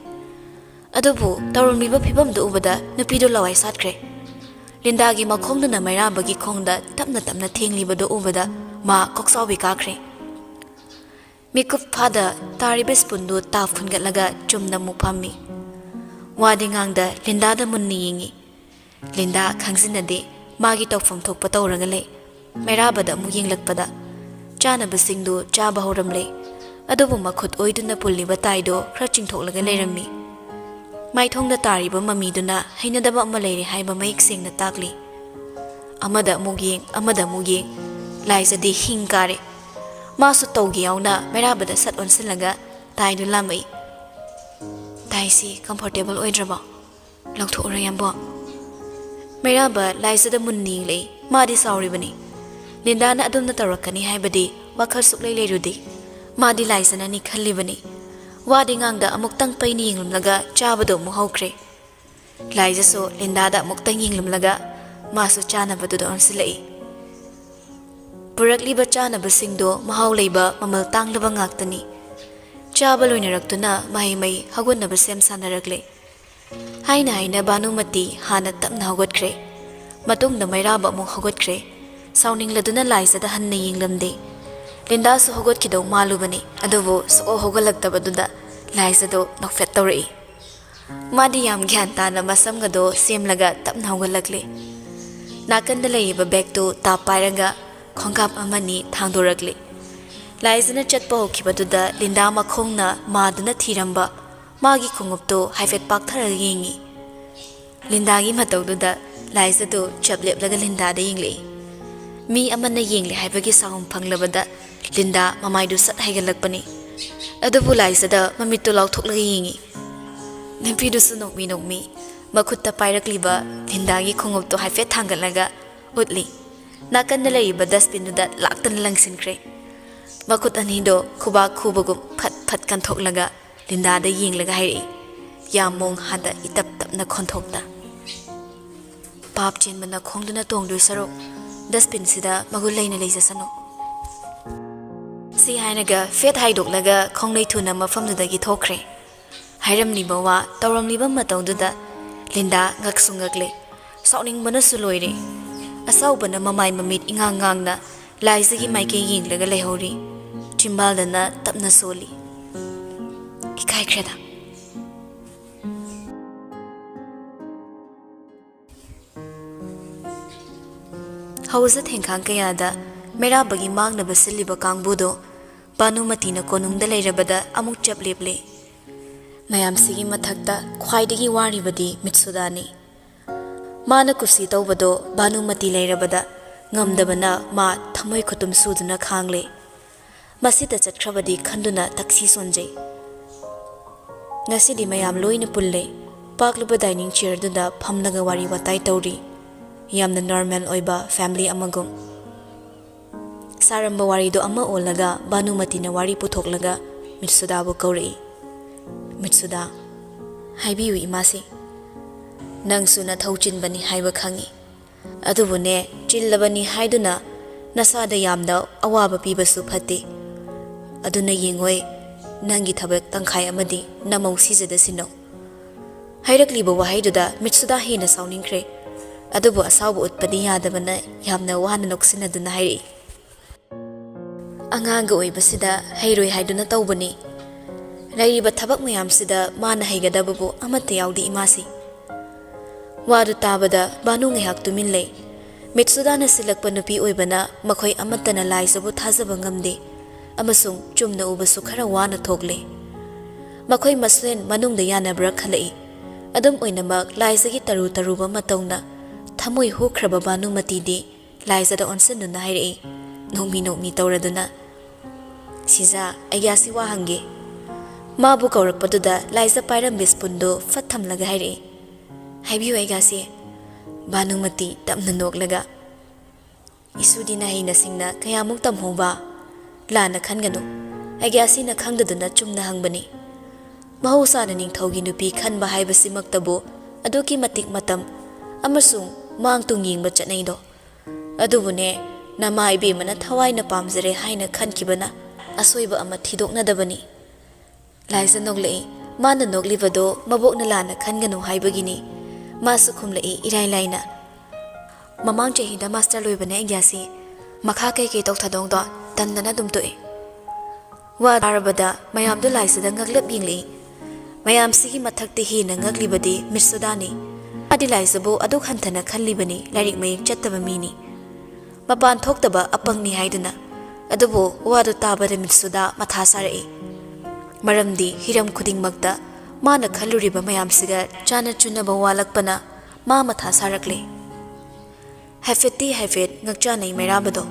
ꯑꯗꯨꯕꯨ ꯇꯧꯔꯝꯂꯤꯕ ꯐꯤꯕꯝꯗꯨ ꯎꯕꯗ ꯅꯨꯄꯤꯗꯨ ꯂꯋꯥꯏ ꯁꯥꯠꯈ꯭ꯔꯦ꯫ ꯂꯤꯟꯗꯥꯒꯤ ꯃꯈꯣꯡꯗꯨꯅ ꯃꯩꯔꯥꯕꯒꯤ ꯈꯣꯡꯗ ꯇꯞꯅ ꯇꯞꯅ ꯊꯦꯡꯂꯤꯕꯗꯨ ꯎꯕꯗ ꯃꯥ ꯀꯣꯛꯆꯥꯎꯕꯤ ꯀꯥꯈ꯭ꯔꯦ꯫ ꯃꯤꯀꯨꯞ ꯐꯥꯗ ꯇꯥꯔꯤꯕ ꯁ꯭ꯄꯨꯟꯗꯨ ꯇꯥꯞ ꯈꯨꯟꯒꯠꯂꯒ ꯆꯨꯝꯅ ꯑꯃꯨꯛ ꯐꯝꯃꯤ꯫ ꯋꯥꯗꯤ ꯉꯥꯡꯗ ꯂꯤꯟꯗꯥꯗ ꯃꯨꯟꯅ ꯌꯦꯡꯉꯤ꯫ ꯂꯤꯟꯗꯥ ꯈꯪꯖꯤꯟꯅꯗꯦ, ꯃꯥꯒꯤ ꯇꯧꯐꯝ ꯊꯣꯛꯄ ꯇꯧꯔꯒ ꯂꯩ꯫ ꯃꯩꯔꯥꯕꯗ ꯑꯃꯨꯛ ꯌꯦꯡꯂꯛꯄꯗ ꯆꯥꯅꯕꯁꯤꯡꯗꯨ ꯆꯥꯕ ꯍꯧꯔꯝꯂꯦ꯫ ꯑꯗꯨꯕꯨ ꯃꯈꯨꯠ ꯑꯣꯏꯗꯨꯅ ꯄꯨꯜꯂꯤꯕ ꯇꯥꯏꯗꯣ ꯈꯔ ꯆꯤꯡꯊꯣꯛꯂꯒ ꯂꯩꯔꯝꯃꯤ꯫ ꯃꯥꯏꯊꯣꯡꯗ ꯇꯥꯔꯤꯕ ꯃꯃꯤꯗꯨꯅ ꯍꯩꯅꯗꯕ ꯑꯃ ꯂꯩꯔꯦ ꯍꯥꯏꯕ ꯃꯌꯦꯛ ꯁꯦꯡꯅ ꯇꯥꯛꯂꯤ꯫ ꯑꯃꯗ ꯑꯃꯨꯛ ꯌꯦꯡ, ꯑꯃꯗ ꯑꯃꯨꯛ ꯌꯦꯡ꯫ ꯂꯥꯏꯖꯗꯤ ꯍꯤꯡ ꯀꯥꯔꯦ꯫ ꯃꯥꯁꯨ ꯇꯧꯒꯦ ꯌꯥꯎꯅ ꯃꯩꯔꯥꯕꯗ ꯁꯠ ꯑꯣꯟꯁꯤꯜꯂꯒ ꯇꯥꯏꯗꯨ ꯂꯥꯝꯃꯛꯏ꯫ "ꯇꯥꯏꯁꯤ ꯀꯝꯐꯣꯔꯇꯦꯕꯜ ꯑꯣꯏꯗ꯭ꯔꯕꯣ? ꯂꯧꯊꯣꯛꯎꯔ ꯌꯥꯝꯕꯣ?" ꯃꯩꯔꯥꯕ ꯂꯥꯏꯖꯗ ꯃꯨꯟꯅ ꯌꯦꯡꯂꯛꯏ꯫ ꯃꯥꯗꯤ ꯁꯥꯎꯔꯤꯕꯅꯤ꯫ ꯂꯤꯟꯗꯥꯅ ꯑꯗꯨꯝꯅ ꯇꯧꯔꯛꯀꯅꯤ ꯍꯥꯏꯕꯗꯤ ꯋꯥꯈꯜ ꯁꯨꯛꯂꯩ ꯂꯩꯔꯨꯗꯦ꯫ ꯃꯥꯗꯤ ꯂꯥꯏꯖꯅꯅꯤ ꯈꯜꯂꯤꯕꯅꯤ꯫ ꯋꯥꯗꯤ ꯉꯥꯡꯗ ꯑꯃꯨꯛꯇꯪ ꯄꯩꯅ ꯌꯦꯡꯂꯝꯂꯒ ꯆꯥꯕꯗꯣ ꯑꯃꯨꯛ ꯍꯧꯈ꯭ꯔꯦ꯫ ꯂꯥꯏꯖꯁꯨ ꯂꯤꯟꯗꯥꯗ ꯑꯃꯨꯛꯇꯪ ꯌꯦꯡꯂꯝꯂꯒ ꯃꯥꯁꯨ ꯆꯥꯅꯕꯗꯨꯗ ꯑꯣꯟꯁꯤꯜꯂꯛꯏ꯫ ꯄꯨꯔꯛꯂꯤꯕ ꯆꯥꯅꯕꯁꯤꯡꯗꯣ ꯃꯍꯥꯎ ꯂꯩꯕ, ꯃꯃꯜ ꯇꯥꯡꯂꯕ ꯉꯥꯛꯇꯅꯤ꯫ ꯆꯥꯕ ꯂꯣꯏꯅꯔꯛꯇꯨꯅ ꯃꯍꯩ ꯃꯍꯩ ꯍꯧꯒꯠꯅꯕ ꯁꯦꯝ ꯁꯥꯅꯔꯛꯂꯦ꯫ ꯍꯥꯏꯅ ꯍꯥꯏꯅ ꯚꯥꯅꯨꯃꯇꯤ ꯍꯥꯟꯅ ꯇꯞꯅ ꯍꯧꯒꯠꯈ꯭ꯔꯦ꯫ ꯃꯇꯨꯡꯗ ꯃꯩꯔꯥꯕ ꯑꯃꯨꯛ ꯍꯧꯒꯠꯈ꯭ꯔꯦ꯫ ꯁꯥꯎꯅꯤꯡꯂꯗꯨꯅ ꯂꯥꯏꯖꯗ ꯍꯟꯅ ꯌꯦꯡꯂꯝꯗꯦ꯫ ꯂꯤꯟꯗꯥꯁꯨ ꯍꯧꯒꯠꯈꯤꯗꯧ ꯃꯥꯜꯂꯨꯕꯅꯤ, ꯑꯗꯨꯕꯨ ꯁꯨꯛꯍꯧ ꯍꯧꯒꯠꯂꯛꯇꯕꯗꯨꯗ ꯂꯥꯏꯖꯗꯣ ꯅꯣꯛꯐꯦꯠ ꯇꯧꯔꯛꯏ꯫ ꯃꯥꯗꯤ ꯌꯥꯝ ꯒ꯭ꯌꯥꯟ ꯇꯥꯅ ꯃꯁꯝꯒꯗꯣ ꯁꯦꯝꯂꯒ ꯇꯞꯅ ꯍꯧꯒꯠꯂꯛꯂꯦ꯫ ꯅꯥꯀꯟꯗ ꯂꯩꯔꯤꯕ ꯕꯦꯒꯇꯨ ꯇꯥꯞ ꯄꯥꯏꯔꯒ ꯈꯣꯡꯀꯥꯞ ꯑꯃꯅꯤ ꯊꯥꯡꯗꯣꯔꯛꯂꯦ꯫ ꯂꯥꯏꯖꯅ ꯆꯠꯄ ꯍꯧꯈꯤꯕꯗꯨꯗ ꯂꯤꯟꯗꯥ ꯃꯈꯣꯡꯅ ꯃꯥꯗꯨꯅ ꯊꯤꯔꯝꯕ ꯃꯥꯒꯤ ꯈꯣꯡꯎꯞꯇꯨ ꯍꯥꯏꯐꯦꯠ ꯄꯥꯛꯊꯔꯒ ꯌꯦꯡꯉꯤ꯫ ꯂꯤꯟꯗꯥꯒꯤ ꯃꯇꯧꯗꯨꯗ ꯂꯥꯏꯖꯗꯨ ꯆꯞ ꯂꯦꯞꯂꯒ ꯂꯤꯟꯗꯥꯗ ꯌꯦꯡꯂꯛꯏ꯫ ꯃꯤ ꯑꯃꯅ ꯌꯦꯡꯂꯦ ꯍꯥꯏꯕꯒꯤ ꯁꯥꯎꯝ ꯐꯪꯂꯕꯗ ꯂꯤꯟꯗꯥ ꯃꯃꯥꯏꯗꯨ ꯁꯠ ꯍꯥꯏꯒꯠꯂꯛꯄꯅꯤ꯫ ꯑꯗꯨꯕꯨ ꯂꯥꯏꯖꯗ ꯃꯃꯤꯠꯇꯨ ꯂꯥꯎꯊꯣꯛꯂꯒ ꯌꯦꯡꯉꯤ꯫ ꯅꯨꯄꯤꯗꯨꯁꯨ ꯅꯣꯛꯃꯤ ꯅꯣꯛꯃꯤ ꯃꯈꯨꯠꯇ ꯄꯥꯏꯔꯛꯂꯤꯕ ꯂꯤꯟꯗꯥꯒꯤ ꯈꯣꯡꯎꯞꯇꯨ ꯍꯥꯏꯐꯦꯠ ꯊꯥꯡꯒꯠꯂꯒ ꯎꯠꯂꯤ꯫ ꯅꯥꯀꯟꯗ ꯂꯩꯔꯤꯕ ꯗꯁꯕꯤꯟꯗꯨꯗ ꯂꯥꯛꯇꯅ ꯂꯪꯁꯤꯟꯈ꯭ꯔꯦ꯫ ꯃꯈꯨꯠ ꯑꯅꯤꯗꯣ ꯈꯨꯕꯥꯛ ꯈꯨꯕꯒꯨꯝ ꯐꯠ ꯐꯠ ꯀꯟꯊꯣꯛꯂꯒ ꯂꯤꯟꯗꯥꯗ ꯌꯦꯡꯂꯒ ꯍꯥꯏꯔꯛꯏ, ꯌꯥꯝ ꯃꯣꯡ ꯍꯥꯗ ꯏꯇꯞ ꯇꯞꯅ ꯈꯣꯟꯊꯣꯛꯇ, "ꯄꯥꯞ ꯆꯦꯟꯕꯅ ꯈꯣꯡꯗꯨꯅ ꯇꯣꯡꯗꯣꯏ ꯁꯔꯨꯛ ꯗꯁꯕꯤꯟꯁꯤꯗ ꯃꯒꯨꯟ ꯂꯩꯅ ꯂꯩꯖꯁꯅꯨ"꯫ ꯁꯤ ꯍꯥꯏꯔꯒ ꯐꯦꯠ ꯍꯥꯏꯗꯣꯛꯂꯒ ꯈꯣꯡꯂꯩ ꯊꯨꯅ ꯃꯐꯝꯗꯨꯗꯒꯤ ꯊꯣꯛꯈ꯭ꯔꯦ꯫ ꯍꯥꯏꯔꯝꯂꯤꯕ ꯋꯥ, ꯇꯧꯔꯝꯂꯤꯕ ꯃꯇꯧꯗꯨꯗ ꯂꯤꯟꯗꯥ ꯉꯛꯁꯨ ꯉꯛꯂꯦ, ꯁꯥꯎꯅꯤꯡꯕꯅꯁꯨ ꯂꯣꯏꯔꯦ꯫ ꯑꯁꯥꯎꯕꯅ ꯃꯃꯥꯏ ꯃꯃꯤꯠ ꯏꯉꯥꯡ ꯉꯥꯡꯅ ꯂꯥꯏꯖꯒꯤ ꯃꯥꯏꯀꯩ ꯌꯦꯡꯂꯒ ꯂꯩꯍꯧꯔꯤ꯫ ꯆꯤꯝꯕꯥꯜꯗꯅ ꯇꯞꯅ ꯁꯣꯜꯂꯤ, "ꯏꯀꯥꯏꯈ꯭ꯔꯦꯗ"꯫ ꯍꯧꯖ ꯊꯦꯡꯈꯥꯡ ꯀꯌꯥꯗ ꯃꯩꯔꯥꯕꯒꯤ ꯃꯥꯡꯅꯕ ꯁꯤꯜꯂꯤꯕ ꯀꯥꯡꯕꯨꯗꯣ ꯚꯥꯅꯨꯃꯇꯤꯅ ꯀꯣꯅꯨꯡꯗ ꯂꯩꯔꯕꯗ ꯑꯃꯨꯛ ꯆꯞ ꯂꯦꯞꯂꯦ꯫ ꯃꯌꯥꯝꯁꯤꯒꯤ ꯃꯊꯛꯇ ꯈ꯭ꯋꯥꯏꯗꯒꯤ ꯋꯥꯔꯤꯕꯗꯤ ꯃꯤꯠꯁꯨꯗꯥꯅꯤ꯫ ꯃꯥꯅ ꯀꯨꯁꯤ ꯇꯧꯕꯗꯣ ꯚꯥꯅꯨꯃꯇꯤ ꯂꯩꯔꯕꯗ ꯉꯝꯗꯕꯅ ꯃꯥ ꯊꯃꯣꯏ ꯈꯨꯇꯨꯝ ꯁꯨꯗꯨꯅ ꯈꯥꯡꯂꯦ꯫ ꯃꯁꯤꯗ ꯆꯠꯈ꯭ꯔꯕꯗꯤ ꯈꯟꯗꯨꯅ ꯇꯛꯁꯤ ꯁꯣꯟꯖꯩ꯫ ꯉꯁꯤꯗꯤ ꯃꯌꯥꯝ ꯂꯣꯏꯅ ꯄꯨꯜꯂꯦ꯫ ꯄꯥꯛꯂꯕ ꯗꯥꯏꯅꯤꯡ ꯆꯤꯌꯔꯗꯨꯗ ꯐꯝꯂꯒ ꯋꯥꯔꯤ ꯋꯥꯇꯥꯏ ꯇꯧꯔꯤ꯫ ꯌꯥꯝꯅ ꯅꯣꯔꯃꯦꯜ ꯑꯣꯏꯕ ꯐꯦꯃꯤꯂꯤ ꯑꯃꯒꯨꯝ꯫ ꯁꯥꯔꯝꯕ ꯋꯥꯔꯤꯗꯣ ꯑꯃ ꯑꯣꯜꯂꯒ ꯚꯥꯅꯨꯃꯇꯤꯅ ꯋꯥꯔꯤ ꯄꯨꯊꯣꯛꯂꯒ ꯃꯤꯠꯁꯨꯗꯥꯕꯨ ꯀꯧꯔꯛꯏ꯫ "ꯃꯤꯠꯁꯨꯗꯥ, ꯍꯥꯏꯕꯤꯌꯨ ꯏꯃꯥꯁꯤ꯫ ꯅꯪꯁꯨ ꯅꯊꯧ ꯆꯤꯟꯕꯅꯤ ꯍꯥꯏꯕ ꯈꯪꯏ꯫ ꯑꯗꯨꯕꯨꯅꯦ, ꯆꯤꯜꯂꯕꯅꯤ ꯍꯥꯏꯗꯨꯅ ꯅꯁꯥꯗ ꯌꯥꯝꯅ ꯑꯋꯥꯕ ꯄꯤꯕꯁꯨ ꯐꯠꯇꯦ꯫ ꯑꯗꯨꯅ ꯌꯦꯡꯉꯣꯏ, ꯅꯪꯒꯤ ꯊꯕꯛ ꯇꯪꯈꯥꯏ ꯑꯃꯗꯤ ꯅꯃꯧ ꯁꯤꯖꯗ ꯁꯤꯟꯅꯧ"꯫ ꯍꯥꯏꯔꯛꯂꯤꯕ ꯋꯥꯍꯩꯗꯨꯗ ꯃꯤꯠꯁꯨꯗꯥ ꯍꯦꯟꯅ ꯁꯥꯎꯅꯤꯡꯈ꯭ꯔꯦ꯫ ꯑꯗꯨꯕꯨ ꯑꯁꯥꯎꯕ ꯎꯠꯄꯗꯤ ꯌꯥꯗꯕꯅ ꯌꯥꯝꯅ ꯋꯥꯅ ꯅꯣꯛꯁꯤꯟꯅꯗꯨꯅ ꯍꯥꯏꯔꯛꯏ꯫ "ꯑꯉꯥꯡꯒ ꯑꯣꯏꯕꯁꯤꯗ ꯍꯩꯔꯣꯏ ꯍꯥꯏꯗꯨꯅ ꯇꯧꯕꯅꯤ꯫ ꯂꯩꯔꯤꯕ ꯊꯕꯛ ꯃꯌꯥꯝꯁꯤꯗ ꯃꯥꯅ ꯍꯩꯒꯗꯕꯕꯨ ꯑꯃꯠꯇ ꯌꯥꯎꯗꯦ ꯏꯃꯥꯁꯤ꯫" ꯋꯥꯗꯨ ꯇꯥꯕꯗ ꯚꯥꯅꯨ ꯉꯥꯏꯍꯥꯛ ꯇꯨꯃꯤꯟ ꯂꯩ꯫ ꯃꯤꯠꯁꯨꯗꯥꯅ ꯁꯤꯜꯂꯛꯄ ꯅꯨꯄꯤ ꯑꯣꯏꯕꯅ ꯃꯈꯣꯏ ꯑꯃꯠꯇꯅ ꯂꯥꯏꯖꯕꯨ ꯊꯥꯖꯕ ꯉꯝꯗꯦ ꯑꯃꯁꯨꯡ ꯆꯨꯝꯅ ꯎꯕꯁꯨ ꯈꯔ ꯋꯥꯅ ꯊꯣꯛꯂꯦ꯫ ꯃꯈꯣꯏ ꯃꯁꯦꯟ ꯃꯅꯨꯡꯗ ꯌꯥꯅꯕ꯭ꯔꯥ ꯈꯜꯂꯛꯏ꯫ ꯑꯗꯨꯝ ꯑꯣꯏꯅꯃꯛ ꯂꯥꯏꯖꯒꯤ ꯇꯔꯨ ꯇꯔꯨꯕ ꯃꯇꯧꯅ ꯊꯃꯣꯏ ꯍꯨꯈ꯭ꯔꯕ ꯚꯥꯅꯨꯃꯇꯤꯗꯤ ꯂꯥꯏꯖꯗ ꯑꯣꯟꯁꯤꯟꯗꯨꯅ ꯍꯥꯏꯔꯛꯏ, ꯅꯣꯛꯃꯤ ꯅꯣꯛꯃꯤ ꯇꯧꯔꯗꯨꯅ, "ꯁꯤꯖꯥ, ꯑꯩꯒ꯭ꯌꯥꯁꯤ ꯋꯥ ꯍꯪꯒꯦ꯫" ꯃꯥꯕꯨ ꯀꯧꯔꯛꯄꯗꯨꯗ ꯂꯥꯏꯖ ꯄꯥꯏꯔꯝꯕ ꯁ꯭ꯄꯨꯟꯗꯨ ꯐꯠ ꯊꯝꯂꯒ ꯍꯥꯏꯔꯛꯏ, "ꯍꯥꯏꯕꯤꯌꯨ ꯑꯩꯒ꯭ꯌꯥꯁꯤ꯫" ꯚꯥꯅꯨꯃꯇꯤ ꯇꯞꯅ ꯅꯣꯛꯂꯒ, "ꯏꯁꯨꯗꯤ ꯅꯍꯩ ꯅꯁꯤꯡꯅ ꯀꯌꯥꯃꯨꯛ ꯇꯝꯍꯧꯕ? ꯂꯥꯟꯅ ꯈꯟꯒꯅꯨ, ꯑꯩꯒ꯭ꯌꯥꯁꯤꯅ ꯈꯪꯗꯗꯨꯅ ꯆꯨꯝꯅ ꯍꯪꯕꯅꯤ꯫ ꯃꯍꯧꯁꯥꯅ ꯅꯤꯡꯊꯧꯒꯤ ꯅꯨꯄꯤ ꯈꯟꯕ ꯍꯥꯏꯕꯁꯤꯃꯛꯇꯕꯨ ꯑꯗꯨꯛꯀꯤ ꯃꯇꯤꯛ ꯃꯇꯝ ꯑꯃꯁꯨꯡ ꯃꯥꯡ ꯇꯨꯡ ꯌꯦꯡꯕ ꯆꯠꯅꯩꯗꯣ꯫ ꯑꯗꯨꯕꯨꯅꯦ, ꯅꯃꯥ ꯏꯕꯦꯝꯃꯅ ꯊꯋꯥꯏꯅ ꯄꯥꯝꯖꯔꯦ ꯍꯥꯏꯅ ꯈꯟꯈꯤꯕꯅ ꯑꯁꯣꯏꯕ ꯑꯃ ꯊꯤꯗꯣꯛꯅꯗꯕꯅꯤ꯫" ꯂꯥꯏꯖ ꯅꯣꯛꯂꯛꯏ꯫ ꯃꯥꯅ ꯅꯣꯛꯂꯤꯕꯗꯣ ꯃꯕꯣꯛꯅ ꯂꯥꯟꯅ ꯈꯟꯒꯅꯨ ꯍꯥꯏꯕꯒꯤꯅꯤ꯫ ꯃꯥꯁꯨ ꯈꯨꯝꯂꯛꯏ ꯏꯔꯥꯏ ꯂꯥꯏꯅ, "ꯃꯃꯥꯡ ꯆꯍꯤꯗ ꯃꯥꯁꯇꯔ ꯂꯣꯏꯕꯅꯦ ꯑꯩꯒ꯭ꯌꯥꯁꯤ꯫ ꯃꯈꯥ ꯀꯩꯀꯩ ꯇꯧꯊꯗꯧꯗꯣ ꯇꯟꯗꯅ ꯑꯗꯨꯝ ꯇꯣꯛꯑꯦ꯫" ꯋꯥ ꯇꯥꯔꯕꯗ ꯃꯌꯥꯝꯗꯨ ꯂꯥꯏꯖꯗ ꯉꯛꯂꯞ ꯌꯦꯡꯂꯛꯏ꯫ ꯃꯌꯥꯝꯁꯤꯒꯤ ꯃꯊꯛꯇ ꯍꯦꯟꯅ ꯉꯛꯂꯤꯕꯗꯤ ꯃꯤꯠꯁꯨꯗꯥꯅꯤ꯫ ꯃꯥꯗꯤ ꯂꯥꯏꯖꯕꯨ ꯑꯗꯨꯛ ꯍꯟꯊꯅ ꯈꯜꯂꯤꯕꯅꯤ, ꯂꯥꯏꯔꯤꯛ ꯃꯌꯦꯛ ꯆꯠꯇꯕ ꯃꯤꯅꯤ꯫ ꯃꯄꯥꯟ ꯊꯣꯛꯇꯕ ꯑꯄꯪꯅꯤ ꯍꯥꯏꯗꯨꯅ꯫ ꯑꯗꯨꯕꯨ ꯋꯥꯗꯨ ꯇꯥꯕꯗ ꯃꯤꯠꯁꯨꯗꯥ ꯃꯊꯥ ꯁꯥꯔꯛꯏ꯫ ꯃꯔꯝꯗꯤ ꯍꯤꯔꯝ ꯈꯨꯗꯤꯡꯃꯛꯇ ꯃꯥꯅ ꯈꯜꯂꯨꯔꯤꯕ ꯃꯌꯥꯝꯁꯤꯒ ꯆꯥꯅ ꯆꯨꯅꯕ ꯋꯥꯠꯂꯛꯄꯅ ꯃꯥ ꯃꯊꯥ ꯁꯥꯔꯛꯂꯦ꯫ ꯍꯥꯏꯐꯦꯠꯇꯤ ꯍꯥꯏꯐꯦꯠ ꯉꯛꯆꯥꯅꯩ ꯃꯩꯔꯥꯕꯗꯣ꯫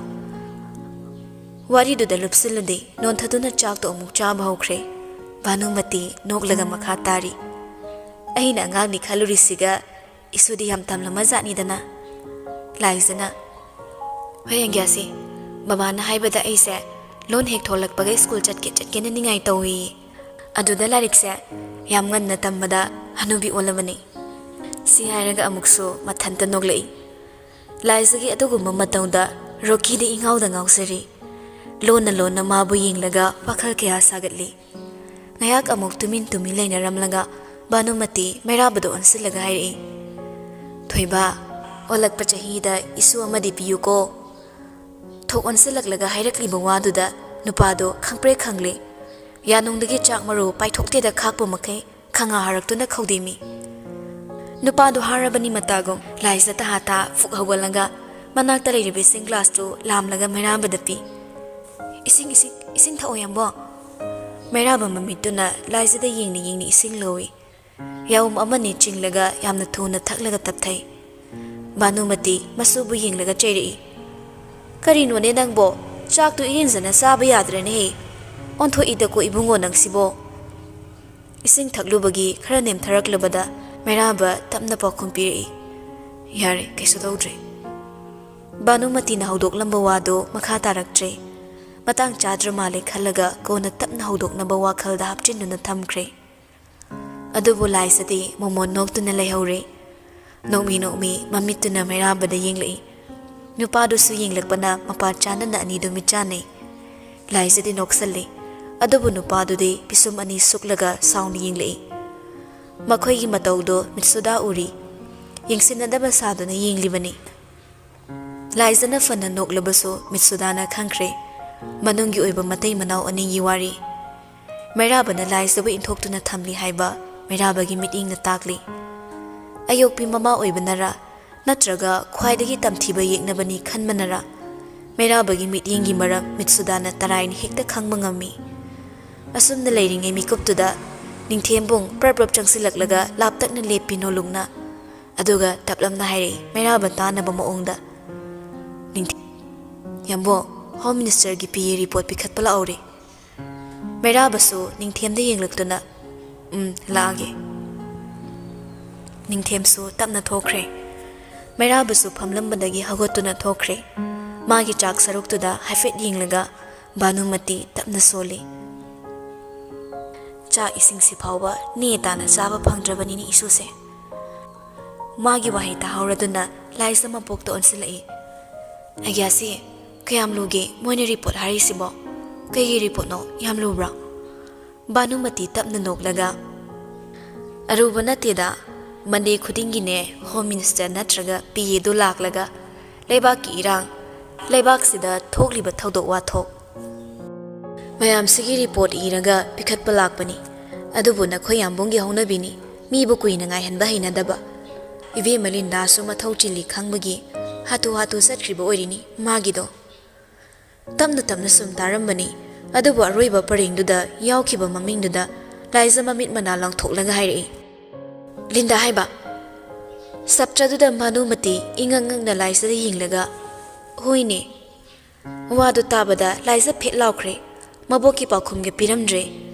ꯋꯥꯔꯤꯗꯨꯗ ꯂꯨꯞꯁꯤꯜꯂꯨꯗꯦ, ꯅꯣꯟꯊꯗꯨꯅ ꯆꯥꯛꯇꯣ ꯑꯃꯨꯛ ꯆꯥꯕ ꯍꯧꯈ꯭ꯔꯦ꯫ ꯚꯥꯅꯨꯃꯇꯤ ꯅꯣꯛꯂꯒ ꯃꯈꯥ ꯇꯥꯔꯤ, "ꯑꯩꯅ ꯑꯉꯥꯡꯅꯤ ꯈꯜꯂꯨꯔꯤꯁꯤꯒ ꯏꯁꯨꯗꯤ ꯌꯥꯝ ꯇꯝꯂꯝꯃꯖꯥꯠꯅꯤꯗꯅ꯫" ꯂꯥꯏꯖꯅ, "ꯍꯣꯏ ꯑꯩꯒ꯭ꯌꯥꯁꯤ, ꯕꯕꯥꯅ ꯍꯥꯏꯕꯗ ꯑꯩꯁꯦ ꯂꯣꯟ ꯍꯦꯛ ꯊꯣꯛꯂꯛꯄꯒ ꯁ꯭ꯀꯨꯜ ꯆꯠꯀꯦ ꯆꯠꯀꯦꯅ ꯅꯤꯡꯉꯥꯏ ꯇꯧꯏ꯫ ꯑꯗꯨꯗ ꯂꯥꯏꯔꯤꯛꯁꯦ ꯌꯥꯝ ꯉꯟꯅ ꯇꯝꯕꯗ ꯍꯅꯨꯕꯤ ꯑꯣꯜꯂꯕꯅꯤ꯫" ꯁꯤ ꯍꯥꯏꯔꯒ ꯑꯃꯨꯛꯁꯨ ꯃꯊꯟꯇ ꯅꯣꯛꯂꯛꯏ꯫ ꯂꯥꯏꯖꯒꯤ ꯑꯗꯨꯒꯨꯝꯕ ꯃꯇꯧꯗ ꯔꯣꯀꯤꯗꯤ ꯏꯉꯥꯎꯗ ꯉꯥꯎꯖꯔꯤ꯫ ꯂꯣꯟꯅ ꯂꯣꯟꯅ ꯃꯥꯕꯨ ꯌꯦꯡꯂꯒ ꯋꯥꯈꯜ ꯀꯌꯥ ꯁꯥꯒꯠꯂꯤ꯫ ꯉꯥꯏꯍꯥꯛ ꯑꯃꯨꯛ ꯇꯨꯃꯤꯟ ꯇꯨꯃꯤꯟ ꯂꯩꯅꯔꯝꯂꯒ ꯚꯥꯅꯨꯃꯇꯤ ꯃꯩꯔꯥꯕꯗ ꯑꯣꯟꯁꯤꯜꯂꯒ ꯍꯥꯏꯔꯛꯏ, "ꯊꯣꯏꯕ, ꯑꯣꯜꯂꯛꯄ ꯆꯍꯤꯗ ꯏꯁꯨ ꯑꯃꯗꯤ ꯄꯤꯌꯨꯀꯣ꯫ ꯊꯣꯛ ꯑꯣꯟꯁꯤꯜꯂꯛꯂꯒ ꯍꯥꯏꯔꯛꯂꯤꯕ ꯋꯥꯗꯨꯗ ꯅꯨꯄꯥꯗꯣ ꯈꯪꯄ꯭ꯔꯦꯛ ꯈꯪꯂꯦ꯫ ꯌꯥꯅꯨꯡꯗꯒꯤ ꯆꯥꯛ ꯃꯔꯨ ꯄꯥꯏꯊꯣꯛꯇꯦꯗ ꯈꯥꯛꯄ ꯃꯈꯩ ꯈꯪꯉꯥ ꯍꯥꯔꯛꯇꯨꯅ ꯈꯧꯗꯦꯝꯃꯤ꯫ ꯅꯨꯄꯥꯗꯣ ꯍꯥꯔꯕꯅꯤ ꯃꯇꯥꯒꯨꯝ ꯂꯥꯏꯖ ꯇꯍꯥ ꯇꯍꯥ ꯐꯨꯛ ꯍꯧꯒꯠꯂꯒ ꯃꯅꯥꯛꯇ ꯂꯩꯔꯤꯕ ꯏꯁꯤꯡ ꯒ꯭ꯂꯥꯁꯇꯨ ꯂꯥꯝꯂꯒ ꯃꯩꯔꯥꯕꯗ ꯄꯤ꯫ "ꯏꯁꯤꯡ, ꯏꯁꯤꯡ, ꯏꯁꯤꯡ ꯊꯛꯑꯣ ꯌꯥꯝꯕꯣ꯫" ꯃꯩꯔꯥꯕ ꯃꯃꯤꯠꯇꯨꯅ ꯂꯥꯏꯖꯗ ꯌꯦꯡꯅ ꯌꯦꯡꯅ ꯏꯁꯤꯡ ꯂꯧꯏ꯫ ꯌꯥꯎꯝ ꯑꯃꯅꯤ ꯆꯤꯡꯂꯒ ꯌꯥꯝꯅ ꯊꯨꯅ ꯊꯛꯂꯒ ꯇꯞꯊꯩ꯫ ꯚꯥꯅꯨꯃꯇꯤ ꯃꯁꯨꯕꯨ ꯌꯦꯡꯂꯒ ꯆꯩꯔꯛꯏ꯫ "ꯀꯔꯤꯅꯣꯅꯦ ꯅꯪꯕꯣ? ꯆꯥꯛꯇꯨ ꯏꯔꯦꯟꯖꯅ ꯆꯥꯕ ꯌꯥꯗ꯭ꯔꯅꯦꯍꯦ? ꯑꯣꯟꯊꯣꯛꯏꯗꯀꯣ ꯏꯕꯨꯡꯉꯣ ꯅꯪꯁꯤꯕꯣ!" ꯏꯁꯤꯡ ꯊꯛꯂꯨꯕꯒꯤ ꯈꯔ ꯅꯦꯝꯊꯔꯛꯂꯕꯗ ꯃꯩꯔꯥꯕ ꯇꯞꯅ ꯄꯥꯎꯈꯨꯝ ꯄꯤꯔꯛꯏ꯫ "ꯌꯥꯔꯦ, ꯀꯩꯁꯨ ꯇꯧꯗ꯭ꯔꯦ꯫" ꯚꯥꯅꯨꯃꯇꯤꯅ ꯍꯧꯗꯣꯛꯂꯝꯕ ꯋꯥꯗꯨ ꯃꯈꯥ ꯇꯥꯔꯛꯇ꯭ꯔꯦ꯫ ꯃꯇꯥꯡ ꯆꯥꯗ꯭ꯔ ꯃꯥꯜꯂꯦ ꯈꯜꯂꯒ ꯀꯣꯟꯅ ꯇꯞꯅ ꯍꯧꯗꯣꯛꯅꯕ ꯋꯥꯈꯜꯗ ꯍꯥꯞꯆꯤꯟꯗꯨꯅ ꯊꯝꯈ꯭ꯔꯦ꯫ ꯑꯗꯨꯕꯨ ꯂꯥꯏꯖꯗꯤ ꯃꯣꯃꯣꯟ ꯅꯣꯛꯇꯨꯅ ꯂꯩꯍꯧꯔꯦ꯫ ꯅꯣꯛꯃꯤ ꯅꯣꯛꯃꯤ ꯃꯃꯤꯠꯇꯨꯅ ꯃꯩꯔꯥꯕꯗ ꯌꯦꯡꯂꯛꯏ꯫ ꯅꯨꯄꯥꯗꯨꯁꯨ ꯌꯦꯡꯂꯛꯄꯅ ꯃꯄꯥ ꯆꯥꯅꯅ ꯑꯅꯤꯗꯨ ꯃꯤꯠꯆꯥꯟꯅꯩ꯫ ꯂꯥꯏꯖꯗꯤ ꯅꯣꯛꯁꯜꯂꯤ꯫ ꯑꯗꯨꯕꯨ ꯅꯨꯄꯥꯗꯨꯗꯤ ꯄꯤꯁꯨꯝ ꯑꯅꯤ ꯁꯨꯛꯂꯒ ꯁꯥꯎꯅ ꯌꯦꯡꯂꯛꯏ꯫ ꯃꯈꯣꯏꯒꯤ ꯃꯇꯧꯗꯣ ꯃꯤꯠꯁꯨꯗꯥ ꯎꯔꯤ꯫ ꯌꯦꯡꯁꯤꯟꯅꯗꯕ ꯁꯥꯗꯨꯅ ꯌꯦꯡꯂꯤꯕꯅꯤ꯫ ꯂꯥꯏꯖꯅ ꯐꯅ ꯅꯣꯛꯂꯕꯁꯨ ꯃꯤꯠꯁꯨꯗꯥꯅ ꯈꯪꯈ꯭ꯔꯦ ꯃꯅꯨꯡꯒꯤ ꯑꯣꯏꯕ ꯃꯇꯩ ꯃꯅꯥꯎ ꯑꯅꯤꯒꯤ ꯋꯥꯔꯤ꯫ ꯃꯩꯔꯥꯕꯅ ꯂꯥꯏꯖꯕꯨ ꯏꯟꯊꯣꯛꯇꯨꯅ ꯊꯝꯂꯤ ꯍꯥꯏꯕ ꯃꯩꯔꯥꯕꯒꯤ ꯃꯤꯠꯌꯦꯡꯅ ꯇꯥꯛꯂꯤ꯫ ꯑꯌꯣꯛꯄꯤ ꯃꯃꯥ ꯑꯣꯏꯕꯅꯔ ꯅꯠꯇ꯭ꯔꯒ ꯈ꯭ꯋꯥꯏꯗꯒꯤ ꯇꯝꯊꯤꯕ ꯌꯦꯛꯅꯕꯅꯤ ꯈꯟꯕꯅꯔ ꯃꯩꯔꯥꯕꯒꯤ ꯃꯤꯠꯌꯦꯡꯒꯤ ꯃꯔꯝ ꯃꯤꯠꯁꯨꯗꯥꯅ ꯇꯔꯥꯏꯅ ꯍꯦꯛꯇ ꯈꯪꯕ ꯉꯝꯃꯤ꯫ ꯑꯁꯨꯝꯅ ꯂꯩꯔꯤꯉꯩ ꯃꯤꯀꯨꯞꯇꯨꯗ ꯅꯤꯡꯊꯦꯝꯕꯨꯡ ꯄ꯭ꯔꯞ ꯄ꯭ꯔꯞ ꯆꯪꯁꯤꯜꯂꯛꯂꯒ ꯂꯥꯞꯇꯛꯅ ꯂꯦꯞꯄꯤ ꯅꯣꯂꯨꯛꯅ꯫ ꯑꯗꯨꯒ ꯇꯞꯂꯞꯅ ꯍꯥꯏꯔꯛꯏ ꯃꯩꯔꯥꯕ ꯇꯥꯅꯕ ꯃꯑꯣꯡꯗ, "ꯅꯤꯡꯊꯦꯝ, ꯌꯥꯝꯕꯣ, ꯍꯣꯝ ꯃꯤꯅꯤꯁꯇꯔꯒꯤ ꯄꯤ ꯑꯦ ꯔꯤꯄꯣꯔꯠ ꯄꯤꯈꯠꯄ ꯂꯥꯛꯍꯧꯔꯦ꯫" ꯃꯩꯔꯥꯕꯁꯨ ꯅꯤꯡꯊꯦꯝꯗ ꯌꯦꯡꯂꯛꯇꯨꯅ, "ꯎꯝ, ꯂꯥꯛꯑꯒꯦ꯫" ꯅꯤꯡꯊꯦꯝꯁꯨ ꯇꯞꯅ ꯊꯣꯛꯈ꯭ꯔꯦ꯫ ꯃꯩꯔꯥꯕꯁꯨ ꯐꯝꯂꯝꯕꯗꯒꯤ ꯍꯧꯒꯠꯇꯨꯅ ꯊꯣꯛꯈ꯭ꯔꯦ꯫ ꯃꯥꯒꯤ ꯆꯥꯛ ꯁꯔꯨꯛꯇꯨꯗ ꯍꯥꯏꯐꯦꯠ ꯌꯦꯡꯂꯒ ꯚꯥꯅꯨꯃꯇꯤ ꯇꯞꯅ ꯁꯣꯜꯂꯤ꯫ "ꯆꯥꯛ ꯏꯁꯤꯡꯁꯤ ꯐꯥꯎꯕ ꯅꯦ ꯇꯥꯅ ꯆꯥꯕ ꯐꯪꯗ꯭ꯔꯕꯅꯤꯅꯦ ꯏꯁꯨꯁꯦ꯫" ꯃꯥꯒꯤ ꯋꯥꯍꯩ ꯇꯥꯍꯧꯔꯗꯨꯅ ꯂꯥꯏꯖ ꯃꯄꯣꯛꯇ ꯑꯣꯟꯁꯤꯜꯂꯛꯏ꯫ "ꯑꯩꯒ꯭ꯌꯥꯁꯤ ꯀꯌꯥꯝ ꯂꯨꯒꯦ ꯃꯣꯏꯅ ꯔꯤꯄꯣꯔꯠ ꯍꯥꯏꯔꯤꯁꯤꯕꯣ? ꯀꯩꯒꯤ ꯔꯤꯄꯣꯔꯠꯅꯣ? ꯌꯥꯝ ꯂꯨꯕ꯭ꯔꯥ?" ꯚꯥꯅꯨꯃꯇꯤ ꯇꯞꯅ ꯅꯣꯛꯂꯒ, "ꯑꯔꯨꯕ ꯅꯠꯇꯦꯗ, ꯃꯟꯗꯦ ꯈꯨꯗꯤꯡꯒꯤꯅꯦ, ꯍꯣꯝ ꯃꯤꯅꯤꯁꯇꯔ ꯅꯠꯇ꯭ꯔꯒ ꯄꯤ ꯑꯦꯗꯨ ꯂꯥꯛꯂꯒ ꯂꯩꯕꯥꯛꯀꯤ ꯏꯔꯥꯡ, ꯂꯩꯕꯥꯛꯁꯤꯗ ꯊꯣꯛꯂꯤꯕ ꯊꯧꯗꯣꯛ ꯋꯥꯊꯣꯛ ꯃꯌꯥꯝꯁꯤꯒꯤ ꯔꯤꯄꯣꯔꯠ ꯏꯔꯒ ꯄꯤꯈꯠꯄ ꯂꯥꯛꯄꯅꯤ꯫ ꯑꯗꯨꯕꯨ ꯅꯈꯣꯏ ꯌꯥꯝꯕꯨꯡꯒꯤ ꯍꯧꯅꯕꯤꯅꯤ, ꯃꯤꯕꯨ ꯀꯨꯏꯅ ꯉꯥꯏꯍꯟꯕ ꯍꯩꯅꯗꯕ꯫ ꯏꯕꯦꯝꯃ ꯂꯤꯟꯗꯥꯁꯨ ꯃꯊꯧ ꯆꯤꯜꯂꯤ ꯈꯪꯕꯒꯤ ꯍꯥꯊꯨ ꯍꯥꯊꯨ ꯆꯠꯈ꯭ꯔꯤꯕ ꯑꯣꯏꯔꯤꯅꯤ ꯃꯥꯒꯤꯗꯣ꯫ ꯇꯞꯅ ꯇꯞꯅ ꯁꯨꯝ ꯇꯥꯔꯝꯕꯅꯤ꯫ ꯑꯗꯨꯕꯨ ꯑꯔꯣꯏꯕ ꯄꯔꯦꯡꯗꯨꯗ ꯌꯥꯎꯈꯤꯕ ꯃꯃꯤꯡꯗꯨꯗ ꯂꯥꯏꯖ ꯃꯃꯤꯠ ꯃꯅꯥ ꯂꯪꯊꯣꯛꯂꯒ ꯍꯥꯏꯔꯛꯏ, "ꯂꯤꯟꯗꯥ ꯍꯥꯏꯕ?" ꯁꯞꯇ꯭ꯔꯗꯨꯗ ꯃꯥꯅꯨꯃꯇꯤ ꯏꯉꯛ ꯉꯛꯅ ꯂꯥꯏꯖꯗ ꯌꯦꯡꯂꯒ, "ꯍꯣꯏꯅꯦ꯫" ꯋꯥꯗꯨ ꯇꯥꯕꯗ ꯂꯥꯏꯖ ꯐꯦꯠ ꯂꯥꯎꯈ꯭ꯔꯦ꯫ ꯃꯕꯣꯛꯀꯤ ꯄꯥꯎꯈꯨꯝꯒ ꯄꯤꯔꯝꯗ꯭ꯔꯦ꯫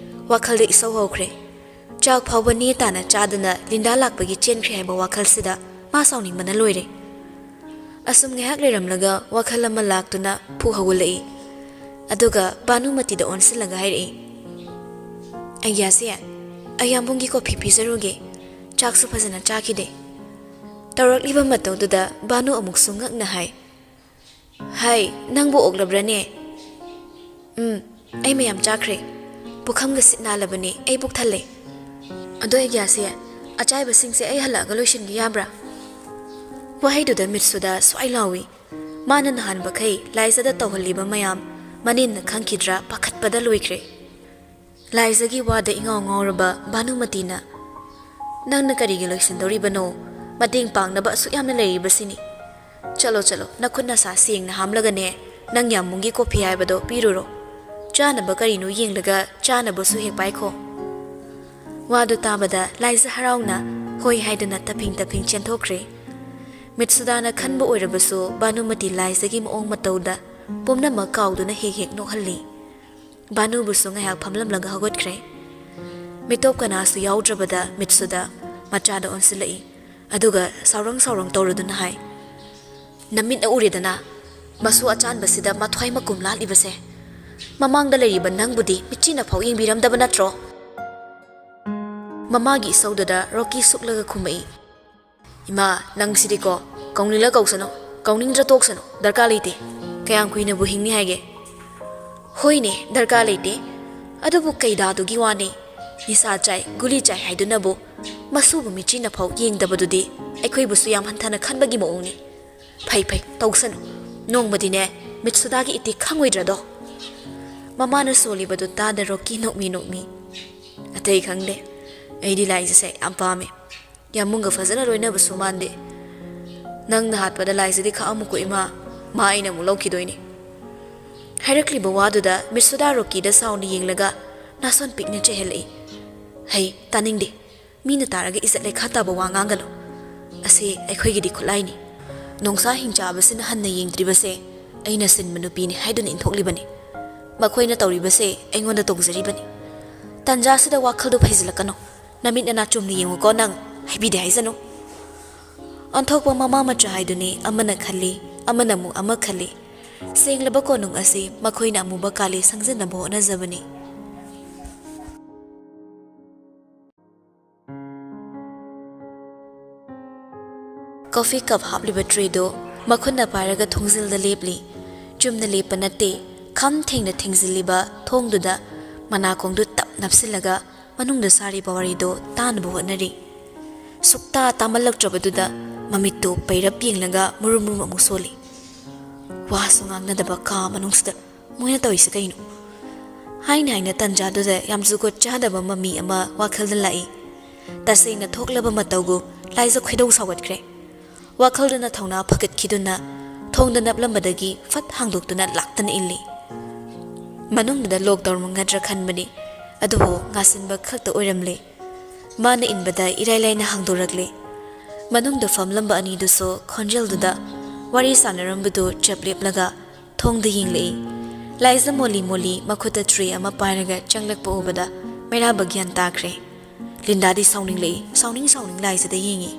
ꯋꯥꯈꯜꯗ ꯏꯁꯧ ꯍꯧꯈ꯭ꯔꯦ꯫ ꯆꯥꯛ ꯐꯥꯎꯕ ꯅꯦ ꯇꯥꯅ ꯆꯥꯗꯅ ꯂꯤꯟꯗꯥ ꯂꯥꯛꯄꯒꯤ ꯆꯦꯟꯈ꯭ꯔꯦ ꯍꯥꯏꯕ ꯋꯥꯈꯜꯁꯤꯗ ꯃꯥ ꯁꯥꯎꯅꯤꯡꯕꯅ ꯂꯣꯏꯔꯦ꯫ ꯑꯁꯨꯝ ꯉꯥꯏꯍꯥꯛ ꯂꯩꯔꯝꯂꯒ ꯋꯥꯈꯜ ꯑꯃ ꯂꯥꯛꯇꯨꯅ ꯐꯨꯛ ꯍꯧꯒꯠꯂꯛꯏ꯫ ꯑꯗꯨꯒ ꯚꯥꯅꯨꯃꯇꯤꯗ ꯑꯣꯟꯁꯤꯜꯂꯒ ꯍꯥꯏꯔꯛꯏ, "ꯑꯩꯒ꯭ꯌꯥꯁꯦ, ꯑꯌꯥꯝꯕꯨꯡꯒꯤ ꯀꯣꯐꯤ ꯄꯤꯖꯔꯨꯒꯦ꯫ ꯆꯥꯛꯁꯨ ꯐꯖꯅ ꯆꯥꯈꯤꯗꯦ꯫" ꯇꯧꯔꯛꯂꯤꯕ ꯃꯇꯧꯗꯨꯗ ꯚꯥꯅꯨ ꯑꯃꯨꯛꯁꯨ ꯉꯛꯅ ꯍꯥꯏ, "ꯍꯥꯏ, ꯅꯪꯕꯨ ꯑꯣꯛꯂꯕ꯭ꯔꯅꯦ?" "ꯎꯝ, ꯑꯩ ꯃꯌꯥꯝ ꯆꯥꯈ꯭ꯔꯦ꯫ ꯄꯨꯈꯝꯒ ꯁꯤꯠ ꯅꯥꯜꯂꯕꯅꯦ, ꯑꯩ ꯄꯨꯛ ꯊꯜꯂꯦ꯫ ꯑꯗꯣ ꯑꯩꯒ꯭ꯌꯥꯁꯦ, ꯑꯆꯥꯏꯕꯁꯤꯡꯁꯦ ꯑꯩ ꯍꯜꯂꯛꯑꯒ ꯂꯣꯏꯁꯤꯟꯒꯦ ꯌꯥꯕ꯭ꯔꯥ?" ꯋꯥꯍꯩꯗꯨꯗ ꯃꯤꯠꯁꯨꯗ ꯁ꯭ꯋꯥꯏ ꯂꯥꯎꯏ꯫ ꯃꯥꯅ ꯅꯍꯥꯟ ꯃꯈꯩ ꯂꯥꯏꯖꯗ ꯇꯧꯍꯜꯂꯤꯕ ꯃꯌꯥꯝ ꯃꯅꯦꯝꯅ ꯈꯪꯈꯤꯗ꯭ꯔꯥ ꯄꯥꯈꯠꯄꯗ ꯂꯣꯏꯈ꯭ꯔꯦ꯫ ꯂꯥꯏꯖꯒꯤ ꯋꯥꯗ ꯏꯉꯥꯎ ꯉꯥꯎꯔꯕ ꯚꯥꯅꯨꯃꯇꯤꯅ, "ꯅꯪꯅ ꯀꯔꯤꯒꯤ ꯂꯣꯏꯁꯤꯟꯗꯧꯔꯤꯕꯅꯣ? ꯃꯇꯦꯡ ꯄꯥꯡꯅꯕ ꯑꯁꯨꯛ ꯌꯥꯝꯅ ꯂꯩꯔꯤꯕꯁꯤꯅꯤ꯫ ꯆꯠꯂꯣ, ꯆꯠꯂꯣ, ꯅꯈꯨꯠ ꯅꯁꯥ ꯁꯦꯡꯅ ꯍꯥꯝꯂꯒꯅꯦ, ꯅꯪ ꯌꯥꯝꯕꯨꯡꯒꯤ ꯀꯣꯐꯤ ꯍꯥꯏꯕꯗꯣ ꯄꯤꯔꯨꯔꯣ꯫ ꯆꯥꯅꯕ ꯀꯔꯤꯅꯣ ꯌꯦꯡꯂꯒ ꯆꯥꯅꯕꯁꯨ ꯍꯦꯛ ꯄꯥꯏꯈꯣ꯫" ꯋꯥꯗꯨ ꯇꯥꯕꯗ ꯂꯥꯏꯖ ꯍꯔꯥꯎꯅ ꯍꯣꯏ ꯍꯥꯏꯗꯨꯅ ꯇꯞꯐꯤꯡ ꯇꯞꯐꯤꯡ ꯆꯦꯟꯊꯣꯛꯈ꯭ꯔꯦ꯫ ꯃꯤꯠꯁꯨꯗꯥꯅ ꯈꯟꯕ ꯑꯣꯏꯔꯕꯁꯨ ꯚꯥꯅꯨꯃꯇꯤ ꯂꯥꯏꯖꯒꯤ ꯃꯑꯣꯡ ꯃꯇꯧꯗ ꯄꯨꯝꯅꯃꯛ ꯀꯥꯎꯗꯨꯅ ꯍꯦꯛ ꯍꯦꯛ ꯅꯣꯛꯍꯜꯂꯤ꯫ ꯚꯥꯅꯨꯕꯨꯁꯨ ꯉꯥꯏꯍꯥꯛ ꯐꯝꯂꯝꯂꯒ ꯍꯧꯒꯠꯈ꯭ꯔꯦ꯫ ꯃꯤꯇꯣꯞ ꯀꯅꯥꯁꯨ ꯌꯥꯎꯗ꯭ꯔꯕꯗ ꯃꯤꯠꯁꯨꯗ ꯃꯆꯥꯗ ꯑꯣꯟꯁꯤꯜꯂꯛꯏ꯫ ꯑꯗꯨꯒ ꯁꯥꯎꯔꯪ ꯁꯥꯎꯔꯪ ꯇꯧꯔꯗꯨꯅ ꯍꯥꯏ, "ꯅꯃꯤꯠꯅ ꯎꯔꯦꯗꯅ, ꯃꯁꯨ ꯑꯆꯥꯟꯕꯁꯤꯗ ꯃꯊ꯭ꯋꯥꯏ ꯃꯀꯨꯝ ꯂꯥꯠꯂꯤꯕꯁꯦ꯫ ꯃꯃꯥꯡꯗ ꯂꯩꯔꯤꯕ ꯅꯪꯕꯨꯗꯤ ꯃꯤꯠꯆꯤꯅ ꯐꯥꯎ ꯌꯦꯡꯕꯤꯔꯝꯗꯕ ꯅꯠꯇ꯭ꯔꯣ?" ꯃꯃꯥꯒꯤ ꯏꯁꯧꯗꯨꯗ ꯔꯣꯀꯤ ꯁꯨꯛꯂꯒ ꯈꯨꯝꯃꯛꯏ, "ꯏꯃꯥ, ꯅꯪꯁꯤꯗꯤꯀꯣ, ꯀꯧꯅꯤꯡꯂ ꯀꯧꯁꯅꯨ, ꯀꯧꯅꯤꯡꯗ꯭ꯔ ꯇꯣꯛꯁꯅꯨ, ꯗꯔꯀꯥꯔ ꯂꯩꯇꯦ꯫ ꯀꯌꯥꯝ ꯀꯨꯏꯅꯕꯨ ꯍꯤꯡꯅꯤ ꯍꯥꯏꯒꯦ?" "ꯍꯣꯏꯅꯦ, ꯗꯔꯀꯥꯔ ꯂꯩꯇꯦ꯫ ꯑꯗꯨꯕꯨ ꯀꯩꯗꯥꯗꯨꯒꯤ ꯋꯥꯅꯦ꯫ ꯅꯤꯁꯥ ꯆꯥꯏ, ꯒꯨꯂꯤ ꯆꯥꯏ ꯍꯥꯏꯗꯨꯅꯕꯨ ꯃꯁꯨꯕꯨ ꯃꯤꯆꯤꯅ ꯐꯥꯎ ꯌꯦꯡꯗꯕꯗꯨꯗꯤ ꯑꯩꯈꯣꯏꯕꯨꯁꯨ ꯌꯥꯝ ꯍꯟꯊꯅ ꯈꯟꯕꯒꯤ ꯃꯑꯣꯡꯅꯤ꯫ ꯐꯩ ꯐꯩ, ꯇꯧꯁꯅꯨ꯫ ꯅꯣꯡꯃꯗꯤꯅꯦ, ꯃꯤꯠꯁꯨꯗꯥꯒꯤ ꯏꯇꯤꯛ ꯈꯪꯉꯣꯏꯗ꯭ꯔꯗꯣ?" ꯃꯃꯥꯅ ꯁꯣꯜꯂꯤꯕꯗꯨ ꯇꯥꯗ ꯔꯣꯀꯤ ꯅꯣꯛꯃꯤ ꯅꯣꯛꯃꯤ꯫ "ꯑꯇꯩ ꯈꯪꯗꯦ, ꯑꯩꯗꯤ ꯂꯥꯏꯖꯁꯦ ꯌꯥꯝ ꯄꯥꯝꯃꯦ꯫ ꯌꯥꯝꯕꯨꯡꯒ ꯐꯖꯅ ꯂꯣꯏꯅꯕꯁꯨ ꯃꯥꯟꯗꯦ꯫ ꯅꯪꯅ ꯍꯥꯠꯄꯗ ꯂꯥꯏꯖꯗꯤ ꯈꯥꯛꯑꯝꯃꯨꯀꯣ ꯏꯃꯥ, ꯃꯥ ꯑꯩꯅ ꯑꯃꯨꯛ ꯂꯧꯈꯤꯗꯣꯏꯅꯤ꯫" ꯍꯥꯏꯔꯛꯂꯤꯕ ꯋꯥꯗꯨꯗ ꯃꯤꯠꯁꯨꯗꯥ ꯔꯣꯀꯤꯗ ꯁꯥꯎꯅ ꯌꯦꯡꯂꯒ ꯅꯥꯁꯣꯟ ꯄꯤꯛꯅ ꯆꯦꯜꯍꯜꯂꯛꯏ꯫ "ꯍꯩ, ꯇꯥꯅꯤꯡꯗꯦ꯫ ꯃꯤꯅ ꯇꯥꯔꯒ ꯏꯖꯠ ꯂꯩꯈꯥ ꯇꯥꯕ ꯋꯥ ꯉꯥꯡꯒꯅꯨ꯫ ꯑꯁꯤ ꯑꯩꯈꯣꯏꯒꯤꯗꯤ ꯈꯨꯠꯂꯥꯏꯅꯤ꯫ ꯅꯣꯡꯁꯥ ꯍꯤꯡꯆꯥꯕꯁꯤꯅ ꯍꯟꯅ ꯌꯦꯡꯗ꯭ꯔꯤꯕꯁꯦ ꯑꯩꯅ ꯁꯤꯟꯕ ꯅꯨꯄꯤꯅꯤ ꯍꯥꯏꯗꯨꯅ ꯏꯟꯊꯣꯛꯂꯤꯕꯅꯤ꯫ ꯃꯈꯣꯏꯅ ꯇꯧꯔꯤꯕꯁꯦ ꯑꯩꯉꯣꯟꯗ ꯇꯣꯡꯖꯔꯤꯕꯅꯤ꯫ ꯇꯟꯖꯥꯁꯤꯗ ꯋꯥꯈꯜꯗꯨ ꯐꯩꯖꯤꯜꯂꯛꯀꯅꯨ꯫ ꯅꯃꯤꯠ ꯅꯅꯥ ꯆꯨꯝꯅ ꯌꯦꯡꯉꯨꯀꯣ ꯅꯪ꯫ ꯍꯥꯏꯕꯤꯗꯦ ꯍꯥꯏꯖꯅꯨ꯫" ꯑꯣꯟꯊꯣꯛꯄ ꯃꯃꯥ ꯃꯆꯥ ꯍꯥꯏꯗꯨꯅꯤ, ꯑꯃꯅ ꯈꯜꯂꯤ, ꯑꯃꯅ ꯑꯃꯨꯛ ꯑꯃ ꯈꯜꯂꯤ꯫ ꯁꯦꯡꯂꯕ ꯀꯣꯅꯨꯡ ꯑꯁꯤ ꯃꯈꯣꯏꯅ ꯑꯃꯨꯕ ꯀꯥꯂꯤ ꯁꯪꯖꯤꯟꯅꯕ ꯍꯣꯠꯅꯖꯕꯅꯤ꯫ ꯀꯣꯐꯤ ꯀꯞ ꯍꯥꯞꯂꯤꯕ ꯇ꯭ꯔꯦꯗꯨ ꯃꯈꯨꯠꯅ ꯄꯥꯏꯔꯒ ꯊꯣꯡꯖꯤꯜꯗ ꯂꯦꯞꯂꯤ꯫ ꯆꯨꯝꯅ ꯂꯦꯞꯄ ꯅꯠꯇꯦ, ꯈꯝ ꯊꯦꯡꯅ ꯊꯦꯡꯖꯤꯜꯂꯤꯕ ꯊꯣꯡꯗꯨꯗ ꯃꯅꯥꯀꯣꯡꯗꯨ ꯇꯞ ꯅꯞꯁꯤꯜꯂꯒ ꯃꯅꯨꯡꯗ ꯁꯥꯔꯤꯕ ꯋꯥꯔꯤꯗꯨ ꯇꯥꯅꯕ ꯍꯣꯠꯅꯔꯤ꯫ ꯁꯨꯛꯇꯥ ꯇꯥꯃꯜꯂꯛꯇ꯭ꯔꯕꯗꯨꯗ ꯃꯃꯤꯠꯇꯨ ꯄꯩꯔꯞ ꯌꯦꯡꯂꯒ ꯃꯨꯔꯨꯝ ꯃꯨꯔꯨꯝ ꯑꯃꯨꯛ ꯁꯣꯜꯂꯤ꯫ ꯋꯥꯁꯨ ꯉꯥꯡꯅꯗꯕ ꯀꯥ ꯃꯅꯨꯡꯁꯤꯗ ꯃꯣꯏꯅ ꯇꯧꯔꯤꯁꯦ ꯀꯩꯅꯣ? ꯍꯥꯏꯅ ꯍꯥꯏꯅ ꯇꯟꯖꯥꯗꯨꯗ ꯌꯥꯝ ꯖꯨꯒꯣꯠ ꯆꯥꯗꯕ ꯃꯃꯤ ꯑꯃ ꯋꯥꯈꯜꯗ ꯂꯥꯛꯏ꯫ ꯇꯁꯦꯡꯅ ꯊꯣꯛꯂꯕ ꯃꯇꯧꯒꯨꯝ ꯂꯥꯏꯖ ꯈꯣꯏꯗꯧ ꯁꯥꯎꯒꯠꯈ꯭ꯔꯦ꯫ ꯋꯥꯈꯜꯗꯨꯅ ꯊꯧꯅꯥ ꯐꯒꯠꯈꯤꯗꯨꯅ ꯊꯣꯡꯗ ꯅꯞꯂꯝꯕꯗꯒꯤ ꯐꯠ ꯍꯥꯡꯗꯣꯛꯇꯨꯅ ꯂꯥꯛꯇꯅ ꯏꯜꯂꯤ꯫ ꯃꯅꯨꯡꯗ ꯂꯣꯛ ꯇꯧꯔꯝꯒꯗ꯭ꯔꯥ ꯈꯟꯕꯅꯤ, ꯑꯗꯨꯕꯨ ꯉꯥꯁꯤꯟꯕ ꯈꯛꯇ ꯑꯣꯏꯔꯝꯂꯦ꯫ ꯃꯥꯅ ꯏꯟꯕꯗ ꯏꯔꯥꯏ ꯂꯥꯏꯅ ꯍꯥꯡꯗꯣꯔꯛꯂꯦ꯫ ꯃꯅꯨꯡꯗ ꯐꯝꯂꯝꯕ ꯑꯅꯤꯗꯨꯁꯨ ꯈꯣꯟꯖꯦꯜꯗꯨꯗ ꯋꯥꯔꯤ ꯁꯥꯟꯅꯔꯝꯕꯗꯨ ꯆꯞ ꯂꯦꯞꯂꯒ ꯊꯣꯡꯗ ꯌꯦꯡꯂꯛꯏ꯫ ꯂꯥꯏꯖ ꯃꯣꯂꯤ ꯃꯣꯂꯤ ꯃꯈꯨꯠꯇ ꯇ꯭ꯔꯦ ꯑꯃ ꯄꯥꯏꯔꯒ ꯆꯪꯂꯛꯄ ꯎꯕꯗ ꯃꯩꯔꯥꯕ ꯒ꯭ꯌꯥꯟ ꯇꯥꯈ꯭ꯔꯦ꯫ ꯂꯤꯟꯗꯥꯗꯤ ꯁꯥꯎꯅꯤꯡꯂꯛꯏ, ꯁꯥꯎꯅꯤꯡ ꯁꯥꯎꯅꯤꯡ ꯂꯥꯏꯖꯗ ꯌꯦꯡꯉꯤ꯫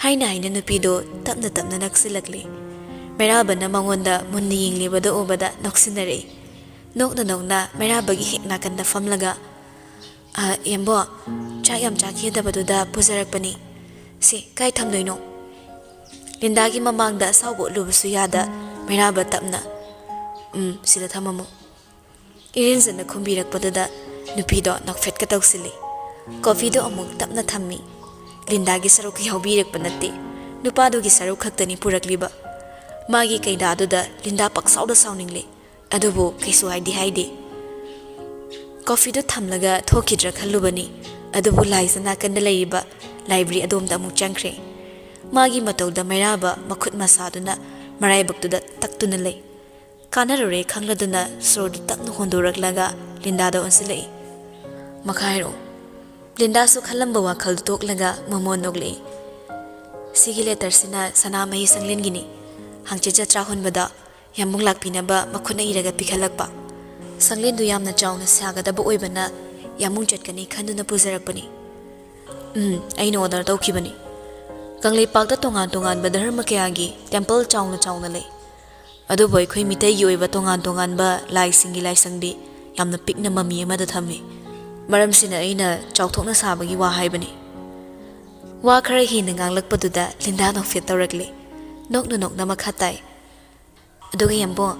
ꯍꯥꯏꯅ ꯍꯥꯏꯅ ꯅꯨꯄꯤꯗꯣ ꯇꯞꯅ ꯇꯞꯅ ꯅꯛꯁꯤꯜꯂꯛꯂꯦ꯫ ꯃꯩꯔꯥꯕꯅ ꯃꯉꯣꯟꯗ ꯃꯨꯟꯅ ꯌꯦꯡꯂꯤꯕꯗꯨ ꯎꯕꯗ ꯅꯣꯛꯁꯤꯟꯅꯔꯛꯏ꯫ ꯅꯣꯛꯅ ꯅꯣꯛꯅ ꯃꯩꯔꯥꯕꯒꯤ ꯍꯦꯛ ꯅꯥꯀꯟꯗ ꯐꯝꯂꯒ, "ꯑ, ꯌꯦꯝꯕꯣ, ꯆꯥꯛ ꯌꯥꯝ ꯆꯥꯈꯤꯗꯕꯗꯨꯗ ꯄꯨꯖꯔꯛꯄꯅꯤ꯫ ꯁꯤ ꯀꯥꯏ ꯊꯝꯗꯣꯏꯅꯣ?" ꯂꯤꯟꯗꯥꯒꯤ ꯃꯃꯥꯡꯗ ꯑꯁꯥꯎꯕ ꯎꯠꯂꯨꯕꯁꯨ ꯌꯥꯗ ꯃꯩꯔꯥꯕ ꯇꯞꯅ, "ꯎꯝ, ꯁꯤꯗ ꯊꯝꯃꯝꯃꯨ꯫" ꯏꯔꯦꯟꯖꯅ ꯈꯨꯝꯕꯤꯔꯛꯄꯗꯨꯗ ꯅꯨꯄꯤꯗꯣ ꯅꯣꯛꯐꯦꯠꯀ ꯇꯧꯁꯤꯜꯂꯤ꯫ ꯀꯣꯐꯤꯗꯣ ꯑꯃꯨꯛ ꯇꯞꯅ ꯊꯝꯃꯤ꯫ ꯂꯤꯟꯗꯥꯒꯤ ꯁꯔꯨꯛ ꯌꯥꯎꯕꯤꯔꯛꯄ ꯅꯠꯇꯦ, ꯅꯨꯄꯥꯗꯨꯒꯤ ꯁꯔꯨꯛ ꯈꯛꯇꯅꯤ ꯄꯨꯔꯛꯂꯤꯕ꯫ ꯃꯥꯒꯤ ꯀꯩꯗꯥꯗꯨꯗ ꯂꯤꯟꯗꯥ ꯄꯪꯁꯥꯎꯗ ꯁꯥꯎꯅꯤꯡꯂꯦ, ꯑꯗꯨꯕꯨ ꯀꯩꯁꯨ ꯍꯥꯏꯗꯤ ꯍꯥꯏꯗꯦ꯫ ꯀꯣꯐꯤꯗꯨ ꯊꯝꯂꯒ ꯊꯣꯛꯈꯤꯗ꯭ꯔꯥ ꯈꯜꯂꯨꯕꯅꯤ, ꯑꯗꯨꯕꯨ ꯂꯥꯏꯖ ꯅꯥꯀꯟꯗ ꯂꯩꯔꯤꯕ ꯂꯥꯏꯕ꯭ꯔꯦꯔꯤ ꯑꯗꯣꯝꯗ ꯑꯃꯨꯛ ꯆꯪꯈ꯭ꯔꯦ꯫ ꯃꯥꯒꯤ ꯃꯇꯧꯗ ꯃꯩꯔꯥꯕ ꯃꯈꯨꯠ ꯃꯁꯥꯗꯨꯅ ꯃꯔꯥꯏꯕꯛꯇꯨꯗ ꯇꯛꯇꯨꯅ ꯂꯩ꯫ ꯀꯥꯟꯅꯔꯨꯔꯦ ꯈꯪꯂꯗꯨꯅ ꯁꯣꯔꯗꯨ ꯇꯞꯅ ꯍꯣꯟꯗꯣꯔꯛꯂꯒ ꯂꯤꯟꯗꯥꯗ ꯑꯣꯟꯁꯤꯜꯂꯛꯏ꯫ "ꯃꯈꯥ ꯍꯥꯏꯔꯛꯑꯣ꯫" ꯂꯤꯟꯗꯥꯁꯨ ꯈꯜꯂꯝꯕ ꯋꯥꯈꯜꯗꯨ ꯇꯣꯛꯂꯒ ꯃꯃꯣꯟ ꯅꯣꯛꯂꯛꯏ꯫ "ꯁꯤꯒꯤ ꯂꯦꯇꯔꯁꯤꯅ ꯁꯅꯥꯃꯍꯤ ꯁꯪꯂꯦꯟꯒꯤꯅꯤ꯫ ꯍꯪꯆꯤꯠ ꯖꯇ꯭ꯔꯥ ꯍꯣꯟꯕꯗ ꯌꯥꯝꯕꯨꯡ ꯂꯥꯛꯄꯤꯅꯕ ꯃꯈꯨꯠꯅ ꯏꯔꯒ ꯄꯤꯈꯠꯂꯛꯄ꯫ ꯁꯪꯂꯦꯟꯗꯨ ꯌꯥꯝꯅ ꯆꯥꯎꯅ ꯁꯥꯒꯗꯕ ꯑꯣꯏꯕꯅ ꯌꯥꯝꯕꯨꯡ ꯆꯠꯀꯅꯤ ꯈꯟꯗꯨꯅ ꯄꯨꯖꯔꯛꯄꯅꯤ꯫" "ꯎꯝ, ꯑꯩꯅ ꯑꯣꯔꯗꯔ ꯇꯧꯈꯤꯕꯅꯤ꯫ ꯀꯪꯂꯩꯄꯥꯛꯇ ꯇꯣꯉꯥꯟ ꯇꯣꯉꯥꯟꯕ ꯙꯔꯃ ꯀꯌꯥꯒꯤ ꯇꯦꯝꯄꯜ ꯆꯥꯎꯅ ꯆꯥꯎꯅ ꯂꯩ, ꯑꯗꯨꯕꯨ ꯑꯩꯈꯣꯏ ꯃꯤꯇꯩꯒꯤ ꯑꯣꯏꯕ ꯇꯣꯉꯥꯟ ꯇꯣꯉꯥꯟꯕ ꯂꯥꯏꯁꯤꯡꯒꯤ ꯂꯥꯏꯁꯪꯗꯤ ꯌꯥꯝꯅ ꯄꯤꯛꯅ ꯃꯃꯤ ꯑꯃꯗ ꯊꯝꯃꯤ꯫ ꯃꯔꯝꯁꯤꯅ ꯑꯩꯅ ꯆꯥꯎꯊꯣꯛꯅ ꯁꯥꯕꯒꯤ ꯋꯥ ꯍꯥꯏꯕꯅꯤ꯫" ꯋꯥ ꯈꯔ ꯍꯦꯟꯅ ꯉꯥꯡꯂꯛꯄꯗꯨꯗ ꯂꯤꯟꯗꯥ ꯅꯣꯛꯐꯦꯠ ꯇꯧꯔꯛꯂꯦ꯫ ꯅꯣꯛꯅ ꯅꯣꯛꯅ ꯃꯈꯥ ꯇꯥꯏ꯫ "ꯑꯗꯨꯒ ꯌꯥꯝꯕꯨꯡ,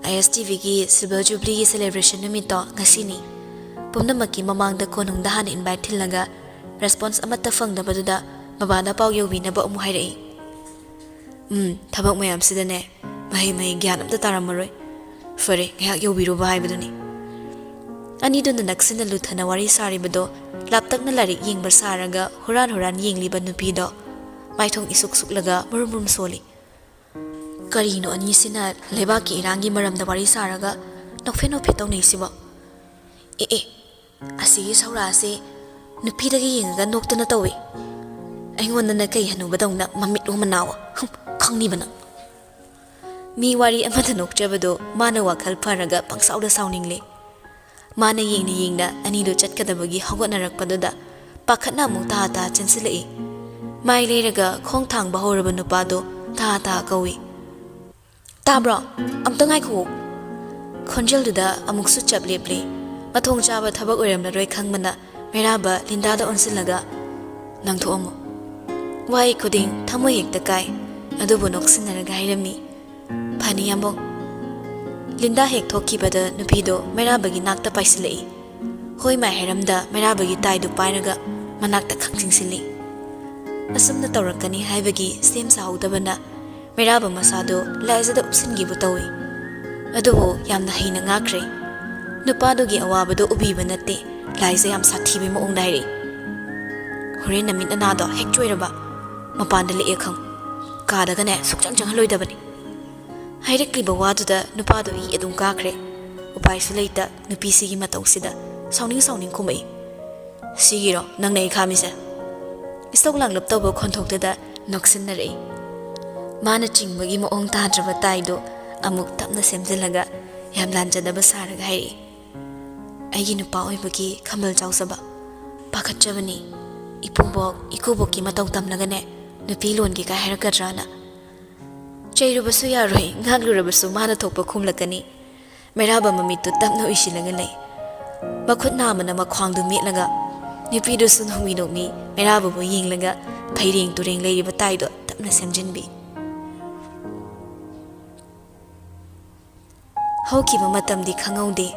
ꯑꯥꯏ ꯑꯦꯁ ꯇꯤ ꯚꯤꯒꯤ ꯁꯤꯜꯚꯔ ꯖꯨꯕ꯭ꯂꯤꯒꯤ ꯁꯦꯂꯦꯕ꯭ꯔꯦꯁꯟ ꯅꯨꯃꯤꯠꯇꯣ ꯉꯁꯤꯅꯤ꯫ ꯄꯨꯝꯅꯃꯛꯀꯤ ꯃꯃꯥꯡꯗ ꯀꯣꯅꯨꯡꯗ ꯍꯥꯟꯅ ꯏꯟꯚꯥꯏꯠ ꯊꯤꯜꯂꯒ ꯔꯦꯁꯄꯣꯟꯁ ꯑꯃꯠꯇ ꯐꯪꯗꯕꯗꯨꯗ ꯕꯕꯥꯅ ꯄꯥꯎ ꯌꯧꯕꯤꯅꯕ ꯑꯃꯨꯛ ꯍꯥꯏꯔꯛꯏ꯫" "ꯎꯝ, ꯊꯕꯛ ꯃꯌꯥꯝꯁꯤꯗꯅꯦ ꯃꯍꯩ ꯃꯍꯩ ꯒ꯭ꯌꯥꯟ ꯑꯝꯇ ꯇꯥꯔꯝꯃꯔꯣꯏ꯫ ꯐꯔꯦ, ꯉꯥꯏꯍꯥꯛ ꯌꯧꯕꯤꯔꯨꯕ ꯍꯥꯏꯕꯗꯨꯅꯤ꯫" ꯑꯅꯤꯗꯨꯅ ꯅꯛꯁꯤꯟꯅ ꯂꯨꯊꯅ ꯋꯥꯔꯤ ꯁꯥꯔꯤꯕꯗꯣ ꯂꯥꯞꯇꯛꯅ ꯂꯥꯏꯔꯤꯛ ꯌꯦꯡꯕ ꯁꯥꯔꯒ ꯍꯨꯔꯥꯟ ꯍꯨꯔꯥꯟ ꯌꯦꯡꯂꯤꯕ ꯅꯨꯄꯤꯗꯣ ꯃꯥꯏꯊꯣꯡ ꯏꯁꯨꯛ ꯁꯨꯛꯂꯒ ꯃꯨꯔꯨꯝ ꯃꯨꯔꯨꯝ ꯁꯣꯜꯂꯤ꯫ "ꯀꯔꯤꯅꯣ ꯑꯅꯤꯁꯤꯅ ꯂꯩꯕꯥꯛꯀꯤ ꯏꯔꯥꯡꯒꯤ ꯃꯔꯝꯗ ꯋꯥꯔꯤ ꯁꯥꯔꯒ ꯅꯣꯛꯐꯦꯠ ꯅꯣꯛꯐꯦꯠ ꯇꯧꯅꯩꯁꯤꯕꯣ? ꯑꯦ ꯑꯦ, ꯑꯁꯤꯒꯤ ꯁꯧꯔꯥꯁꯤ ꯅꯨꯄꯤꯗꯒꯤ ꯌꯦꯡꯉꯒ ꯅꯣꯛꯇꯅ ꯇꯧꯏ꯫ ꯑꯩꯉꯣꯟꯗꯅ ꯀꯩ ꯍꯅꯨꯕꯗꯧꯅ ꯃꯃꯤꯠ ꯑꯣ ꯃꯅꯥ ꯑꯣ? ꯍꯨꯝ, ꯈꯪꯅꯤꯕ ꯅꯪ!" ꯃꯤ ꯋꯥꯔꯤ ꯑꯃꯗ ꯅꯣꯛꯆꯕꯗꯣ ꯃꯥꯅ ꯋꯥꯈꯜ ꯐꯔꯒ ꯄꯪꯁꯥꯎꯗ ꯁꯥꯎꯅꯤꯡꯂꯦ꯫ ꯃꯥꯅ ꯌꯦꯡꯅ ꯌꯦꯡꯅ ꯑꯅꯤꯗꯨ ꯆꯠꯀꯗꯕꯒꯤ ꯍꯧꯒꯠꯅꯔꯛꯄꯗꯨꯗ ꯄꯥꯈꯠꯅ ꯑꯃꯨꯛ ꯇꯍꯥ ꯇꯍꯥ ꯆꯦꯟꯁꯤꯜꯂꯛꯏ꯫ ꯃꯥꯏ ꯂꯩꯔꯒ ꯈꯣꯡ ꯊꯥꯡꯕ ꯍꯧꯔꯕ ꯅꯨꯄꯥꯗꯣ ꯇꯍꯥ ꯇꯍꯥ ꯀꯧꯏ꯫ "ꯇꯥꯕ꯭ꯔꯣ? ꯑꯝꯇ ꯉꯥꯏꯈꯨꯑꯣ꯫" ꯈꯣꯟꯖꯦꯜꯗꯨꯗ ꯑꯃꯨꯛꯁꯨ ꯆꯞ ꯂꯦꯞꯂꯦ꯫ ꯃꯊꯣꯡ ꯆꯥꯕ ꯊꯕꯛ ꯑꯣꯏꯔꯝꯂꯔꯣꯏ ꯈꯪꯕꯅ ꯃꯩꯔꯥꯕ ꯂꯤꯟꯗꯥꯗ ꯑꯣꯟꯁꯤꯜꯂꯒ, "ꯅꯪ ꯊꯣꯛꯑꯝꯃꯣ꯫ ꯋꯥꯍꯩ ꯈꯨꯗꯤꯡ ꯊꯃꯣꯏ ꯍꯦꯛꯇ ꯀꯥꯏ꯫" ꯑꯗꯨꯕꯨ ꯅꯣꯛꯁꯤꯟꯅꯔꯒ ꯍꯥꯏꯔꯝꯃꯤ, "ꯐꯅꯤ ꯌꯥꯝꯕꯨꯡ꯫" ꯂꯤꯟꯗꯥ ꯍꯦꯛ ꯊꯣꯛꯈꯤꯕꯗ ꯅꯨꯄꯤꯗꯣ ꯃꯩꯔꯥꯕꯒꯤ ꯅꯥꯛꯇ ꯄꯥꯏꯁꯤꯜꯂꯛꯏ꯫ ꯍꯣꯏ ꯃꯥꯏ ꯍꯥꯏꯔꯝꯗ ꯃꯩꯔꯥꯕꯒꯤ ꯇꯥꯏꯗꯨ ꯄꯥꯏꯔꯒ ꯃꯅꯥꯛꯇ ꯈꯛ ꯆꯤꯡꯁꯤꯜꯂꯤ꯫ ꯑꯁꯨꯝꯅ ꯇꯧꯔꯛꯀꯅꯤ ꯍꯥꯏꯕꯒꯤ ꯁꯦꯝ ꯁꯥꯍꯧꯗꯕꯅ ꯃꯩꯔꯥꯕ ꯃꯁꯥꯗꯨ ꯂꯥꯏꯖꯗ ꯎꯞꯁꯤꯟꯈꯤꯕ ꯇꯧꯏ꯫ ꯑꯗꯨꯕꯨ ꯌꯥꯝꯅ ꯍꯩꯅ ꯉꯥꯛꯈ꯭ꯔꯦ꯫ ꯅꯨꯄꯥꯗꯨꯒꯤ ꯑꯋꯥꯕꯗꯨ ꯎꯕꯤꯕ ꯅꯠꯇꯦ, ꯂꯥꯏꯖ ꯌꯥꯝ ꯁꯥꯊꯤꯕꯩ ꯃꯑꯣꯡꯗ ꯍꯥꯏꯔꯛꯏ꯫ "ꯍꯣꯔꯦꯟ ꯅꯃꯤꯠ ꯑꯅꯥꯗꯣ ꯍꯦꯛ ꯆꯣꯏꯔꯕ ꯃꯄꯥꯟꯗ ꯂꯦꯛꯑꯦ ꯈꯪ, ꯀꯥꯗꯒꯅꯦ ꯁꯨꯛꯆꯪ ꯆꯪꯍꯜꯂꯣꯏꯗꯕꯅꯤ"꯫ ꯍꯥꯏꯔꯛꯂꯤꯕ ꯋꯥꯗꯨꯗ ꯅꯨꯄꯥꯗꯨ ꯏ ꯑꯗꯨꯝ ꯀꯥꯈ꯭ꯔꯦ꯫ ꯎꯄꯥꯏꯁꯨ ꯂꯩꯇ ꯅꯨꯄꯤꯁꯤꯒꯤ ꯃꯇꯧꯁꯤꯗ ꯁꯥꯎꯅꯤꯡ ꯁꯥꯎꯅꯤꯡ ꯈꯨꯝꯃꯛꯏ꯫ "ꯁꯤꯒꯤꯔꯣ ꯅꯪꯅ ꯑꯩ ꯈꯥꯝꯃꯤꯁꯦ?" ꯏꯁꯧ ꯂꯥꯡꯂꯞ ꯇꯧꯕ ꯈꯣꯟꯊꯣꯛꯇꯨꯗ ꯅꯣꯛꯁꯤꯟꯅꯔꯛꯏ꯫ ꯃꯥꯅ ꯆꯤꯡꯕꯒꯤ ꯃꯑꯣꯡ ꯇꯥꯗ꯭ꯔꯕ ꯇꯥꯏꯗꯨ ꯑꯃꯨꯛ ꯇꯞꯅ ꯁꯦꯝꯖꯤꯜꯂꯒ ꯌꯥꯝ ꯂꯥꯟꯖꯗꯕ ꯁꯥꯔꯒ ꯍꯥꯏꯔꯛꯏ꯫ "ꯑꯩꯒꯤ ꯅꯨꯄꯥ ꯑꯣꯏꯕꯒꯤ ꯈꯝꯕꯜ ꯆꯥꯎꯖꯕ, ꯄꯥꯈꯠꯆꯕꯅꯤ꯫ ꯏꯄꯨꯕꯣꯛ ꯏꯀꯨꯕꯣꯛꯀꯤ ꯃꯇꯧ ꯇꯝꯂꯒꯅꯦ ꯅꯨꯄꯤ ꯂꯣꯟꯒꯦ ꯀꯥꯏ ꯍꯥꯏꯔꯛꯀꯗ꯭ꯔꯥꯅ"꯫ ꯆꯩꯔꯨꯕꯁꯨ ꯌꯥꯔꯣꯏ, ꯉꯥꯡꯂꯨꯔꯕꯁꯨ ꯃꯥꯅ ꯊꯣꯛꯄ ꯈꯨꯝꯂꯛꯀꯅꯤ꯫ ꯃꯩꯔꯥꯕ ꯃꯃꯤꯠꯇꯨ ꯇꯞꯅ ꯎꯏꯁꯤꯜꯂꯒ ꯂꯩ꯫ ꯃꯈꯨꯠ ꯅꯥꯝꯃꯅ ꯃꯈ꯭ꯋꯥꯡꯗꯨ ꯃꯦꯠꯂꯒ, ꯅꯨꯄꯤꯗꯨꯁꯨ ꯅꯣꯡꯃꯤ ꯅꯣꯡꯃꯤ ꯃꯩꯔꯥꯕꯕꯨ ꯌꯦꯡꯂꯒ ꯐꯩꯔꯦꯡ ꯇꯨꯔꯦꯡ ꯂꯩꯔꯤꯕ ꯇꯥꯏꯗꯣ ꯇꯞꯅ ꯁꯦꯝꯖꯤꯟꯕꯤ꯫ ꯍꯧꯈꯤꯕ ꯃꯇꯝꯗꯤ ꯈꯪꯍꯧꯗꯦ꯫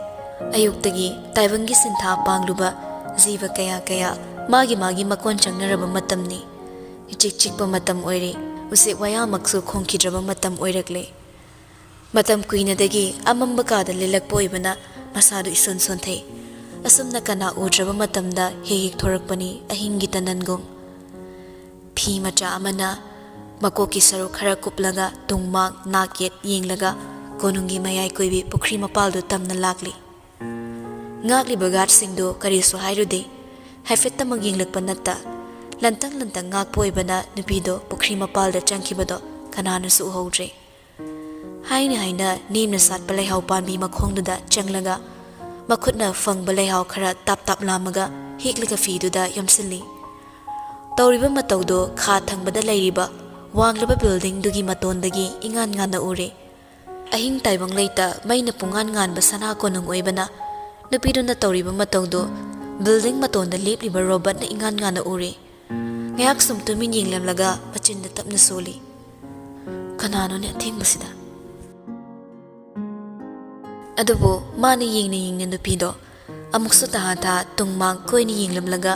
ꯑꯌꯨꯛꯇꯒꯤ ꯇꯥꯏꯕꯪꯒꯤ ꯁꯤꯟꯊꯥ ꯄꯥꯡꯂꯨꯕ ꯖꯤꯕ ꯀꯌꯥ ꯀꯌꯥ ꯃꯥꯒꯤ ꯃꯥꯒꯤ ꯃꯀꯣꯟ ꯆꯪꯅꯔꯕ ꯃꯇꯝꯅꯤ꯫ ꯏꯆꯤꯛ ꯆꯤꯛꯄ ꯃꯇꯝ ꯑꯣꯏꯔꯦ꯫ ꯎꯆꯦꯛ ꯋꯥꯌꯥꯃꯛꯁꯨ ꯈꯣꯡꯈꯤꯗ꯭ꯔꯕ ꯃꯇꯝ ꯑꯣꯏꯔꯛꯂꯦ꯫ ꯃꯇꯝ ꯀꯨꯏꯅꯗꯒꯤ ꯑꯃꯝꯕ ꯀꯥꯗ ꯂꯦꯜꯂꯛꯄ ꯑꯣꯏꯕꯅ ꯃꯁꯥꯗꯨ ꯏꯁꯣꯟ ꯁꯣꯟꯊꯩ꯫ ꯑꯁꯨꯝꯅ ꯀꯅꯥ ꯎꯗ꯭ꯔꯕ ꯃꯇꯝꯗ ꯍꯦꯛ ꯍꯦꯛ ꯊꯣꯔꯛꯄꯅꯤ ꯑꯍꯤꯡꯒꯤ ꯇꯅꯟꯒꯨꯝ꯫ ꯐꯤ ꯃꯆꯥ ꯑꯃꯅ ꯃꯀꯣꯛꯀꯤ ꯁꯔꯨꯛ ꯈꯔ ꯀꯨꯞꯂꯒ ꯇꯨꯡꯃꯥꯡ ꯅꯥꯛ ꯌꯦꯠ ꯌꯦꯡꯂꯒ ꯀꯣꯅꯨꯡꯒꯤ ꯃꯌꯥꯏ ꯀꯣꯏꯕꯤ ꯄꯨꯈ꯭ꯔꯤ ꯃꯄꯥꯜꯗꯨ ꯇꯝꯅ ꯂꯥꯛꯂꯤ꯫ ꯉꯥꯛꯂꯤꯕ ꯒꯥꯔꯗꯁꯤꯡꯗꯨ ꯀꯔꯤꯁꯨ ꯍꯥꯏꯔꯨꯗꯦ꯫ ꯍꯥꯏꯐꯦꯠꯇꯃꯛ ꯌꯦꯡꯂꯛꯄ ꯅꯠꯇ ꯂꯟꯇꯪ ꯂꯟꯇꯪ ꯉꯥꯛꯄ ꯑꯣꯏꯕꯅ ꯅꯨꯄꯤꯗꯣ ꯄꯨꯈ꯭ꯔꯤ ꯃꯄꯥꯜꯗ ꯆꯪꯈꯤꯕꯗꯣ ꯀꯅꯥꯅꯁꯨ ꯎꯍꯧꯗ꯭ꯔꯦ꯫ ꯍꯥꯏꯅ ꯍꯥꯏꯅ ꯅꯦꯝꯅ ꯁꯥꯠꯄ ꯂꯩꯍꯥꯎ ꯄꯥꯝꯕꯤ ꯃꯈꯣꯡꯗꯨꯗ ꯆꯪꯂꯒ ꯃꯈꯨꯠꯅ ꯐꯪꯕ ꯂꯩꯍꯥꯎ ꯈꯔ ꯇꯥꯞ ꯇꯥꯞ ꯂꯥꯝꯃꯒ ꯍꯦꯛꯂꯒ ꯐꯤꯗꯨꯗ ꯌꯣꯝꯁꯤꯜꯂꯤ꯫ ꯇꯧꯔꯤꯕ ꯃꯇꯧꯗꯣ ꯈꯥ ꯊꯪꯕꯗ ꯂꯩꯔꯤꯕ ꯋꯥꯡꯂꯕ ꯕꯤꯜꯗꯤꯡꯗꯨꯒꯤ ꯃꯇꯣꯟꯗꯒꯤ ꯏꯉꯥꯟ ꯉꯥꯟꯅ ꯎꯔꯦ꯫ ꯑꯍꯤꯡ ꯇꯥꯏꯕꯪ ꯂꯩꯇ ꯃꯩꯅ ꯄꯨꯡꯉꯥꯟ ꯉꯥꯟꯕ ꯁꯅꯥ ꯀꯣꯅꯨꯡ ꯑꯣꯏꯕꯅ ꯅꯨꯄꯤꯗꯨꯅ ꯇꯧꯔꯤꯕ ꯃꯇꯧꯗꯨ ꯕꯤꯜꯗꯤꯡ ꯃꯇꯣꯟꯗ ꯂꯦꯞꯂꯤꯕ ꯔꯣꯕꯔꯠꯅ ꯏꯉꯥꯟ ꯉꯥꯟꯅ ꯎꯔꯦ꯫ ꯉꯥꯏꯍꯥꯛ ꯁꯨꯝ ꯇꯨꯃꯤꯟ ꯌꯦꯡꯂꯝꯂꯒ ꯃꯆꯤꯟꯗ ꯇꯞꯅ ꯁꯣꯜꯂꯤ꯫ "ꯀꯅꯥꯅꯣꯅꯦ ꯑꯊꯦꯡꯕꯁꯤꯗ?" ꯑꯗꯨꯕꯨ ꯃꯥꯅ ꯌꯦꯡꯅ ꯌꯦꯡꯅ ꯅꯨꯄꯤꯗꯣ ꯑꯃꯨꯛꯁꯨ ꯇꯍꯥ ꯇꯍꯥ ꯇꯨꯡ ꯃꯥꯡ ꯀꯣꯏꯅ ꯌꯦꯡꯂꯝꯂꯒ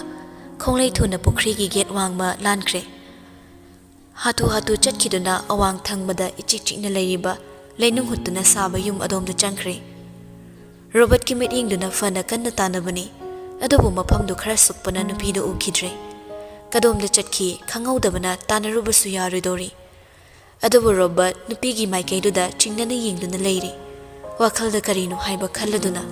ꯈꯣꯡꯂꯩ ꯊꯨꯅ ꯄꯨꯈ꯭ꯔꯤꯒꯤ ꯒꯦꯠ ꯋꯥꯡꯃ ꯂꯥꯟꯈ꯭ꯔꯦ꯫ ꯍꯥꯊꯨ ꯍꯥꯊꯨ ꯆꯠꯈꯤꯗꯨꯅ ꯑꯋꯥꯡ ꯊꯪꯕꯗ ꯏꯆꯤꯛ ꯆꯤꯛꯅ ꯂꯩꯔꯤꯕ ꯂꯩꯅꯨꯡ ꯍꯨꯠꯇꯨꯅ ꯁꯥꯕ ꯌꯨꯝ ꯑꯗꯣꯝꯗ ꯆꯪꯈ꯭ꯔꯦ꯫ ꯔꯣꯕꯔꯠꯀꯤ ꯃꯤꯠꯌꯦꯡꯗꯨꯅ ꯐꯅ ꯀꯟꯅ ꯇꯥꯟꯅꯕꯅꯤ, ꯑꯗꯨꯕꯨ ꯃꯐꯝꯗꯨ ꯈꯔ ꯁꯨꯛꯄꯅ ꯅꯨꯄꯤꯗꯨ ꯎꯈꯤꯗ꯭ꯔꯦ꯫ ꯀꯗꯣꯝꯗ ꯆꯠꯈꯤ ꯈꯪꯍꯧꯗꯕꯅ ꯇꯥꯟꯅꯔꯨꯕꯁꯨ ꯌꯥꯔꯣꯏꯗꯧꯔꯤ꯫ ꯑꯗꯨꯕꯨ ꯔꯣꯕꯔꯠ ꯅꯨꯄꯤꯒꯤ ꯃꯥꯏꯀꯩꯗꯨꯗ ꯆꯤꯡꯅꯅ ꯌꯦꯡꯗꯨꯅ ꯂꯩꯔꯤ, ꯋꯥꯈꯜꯗ ꯀꯔꯤꯅꯣ ꯍꯥꯏꯕ ꯈꯜꯂꯗꯨꯅ꯫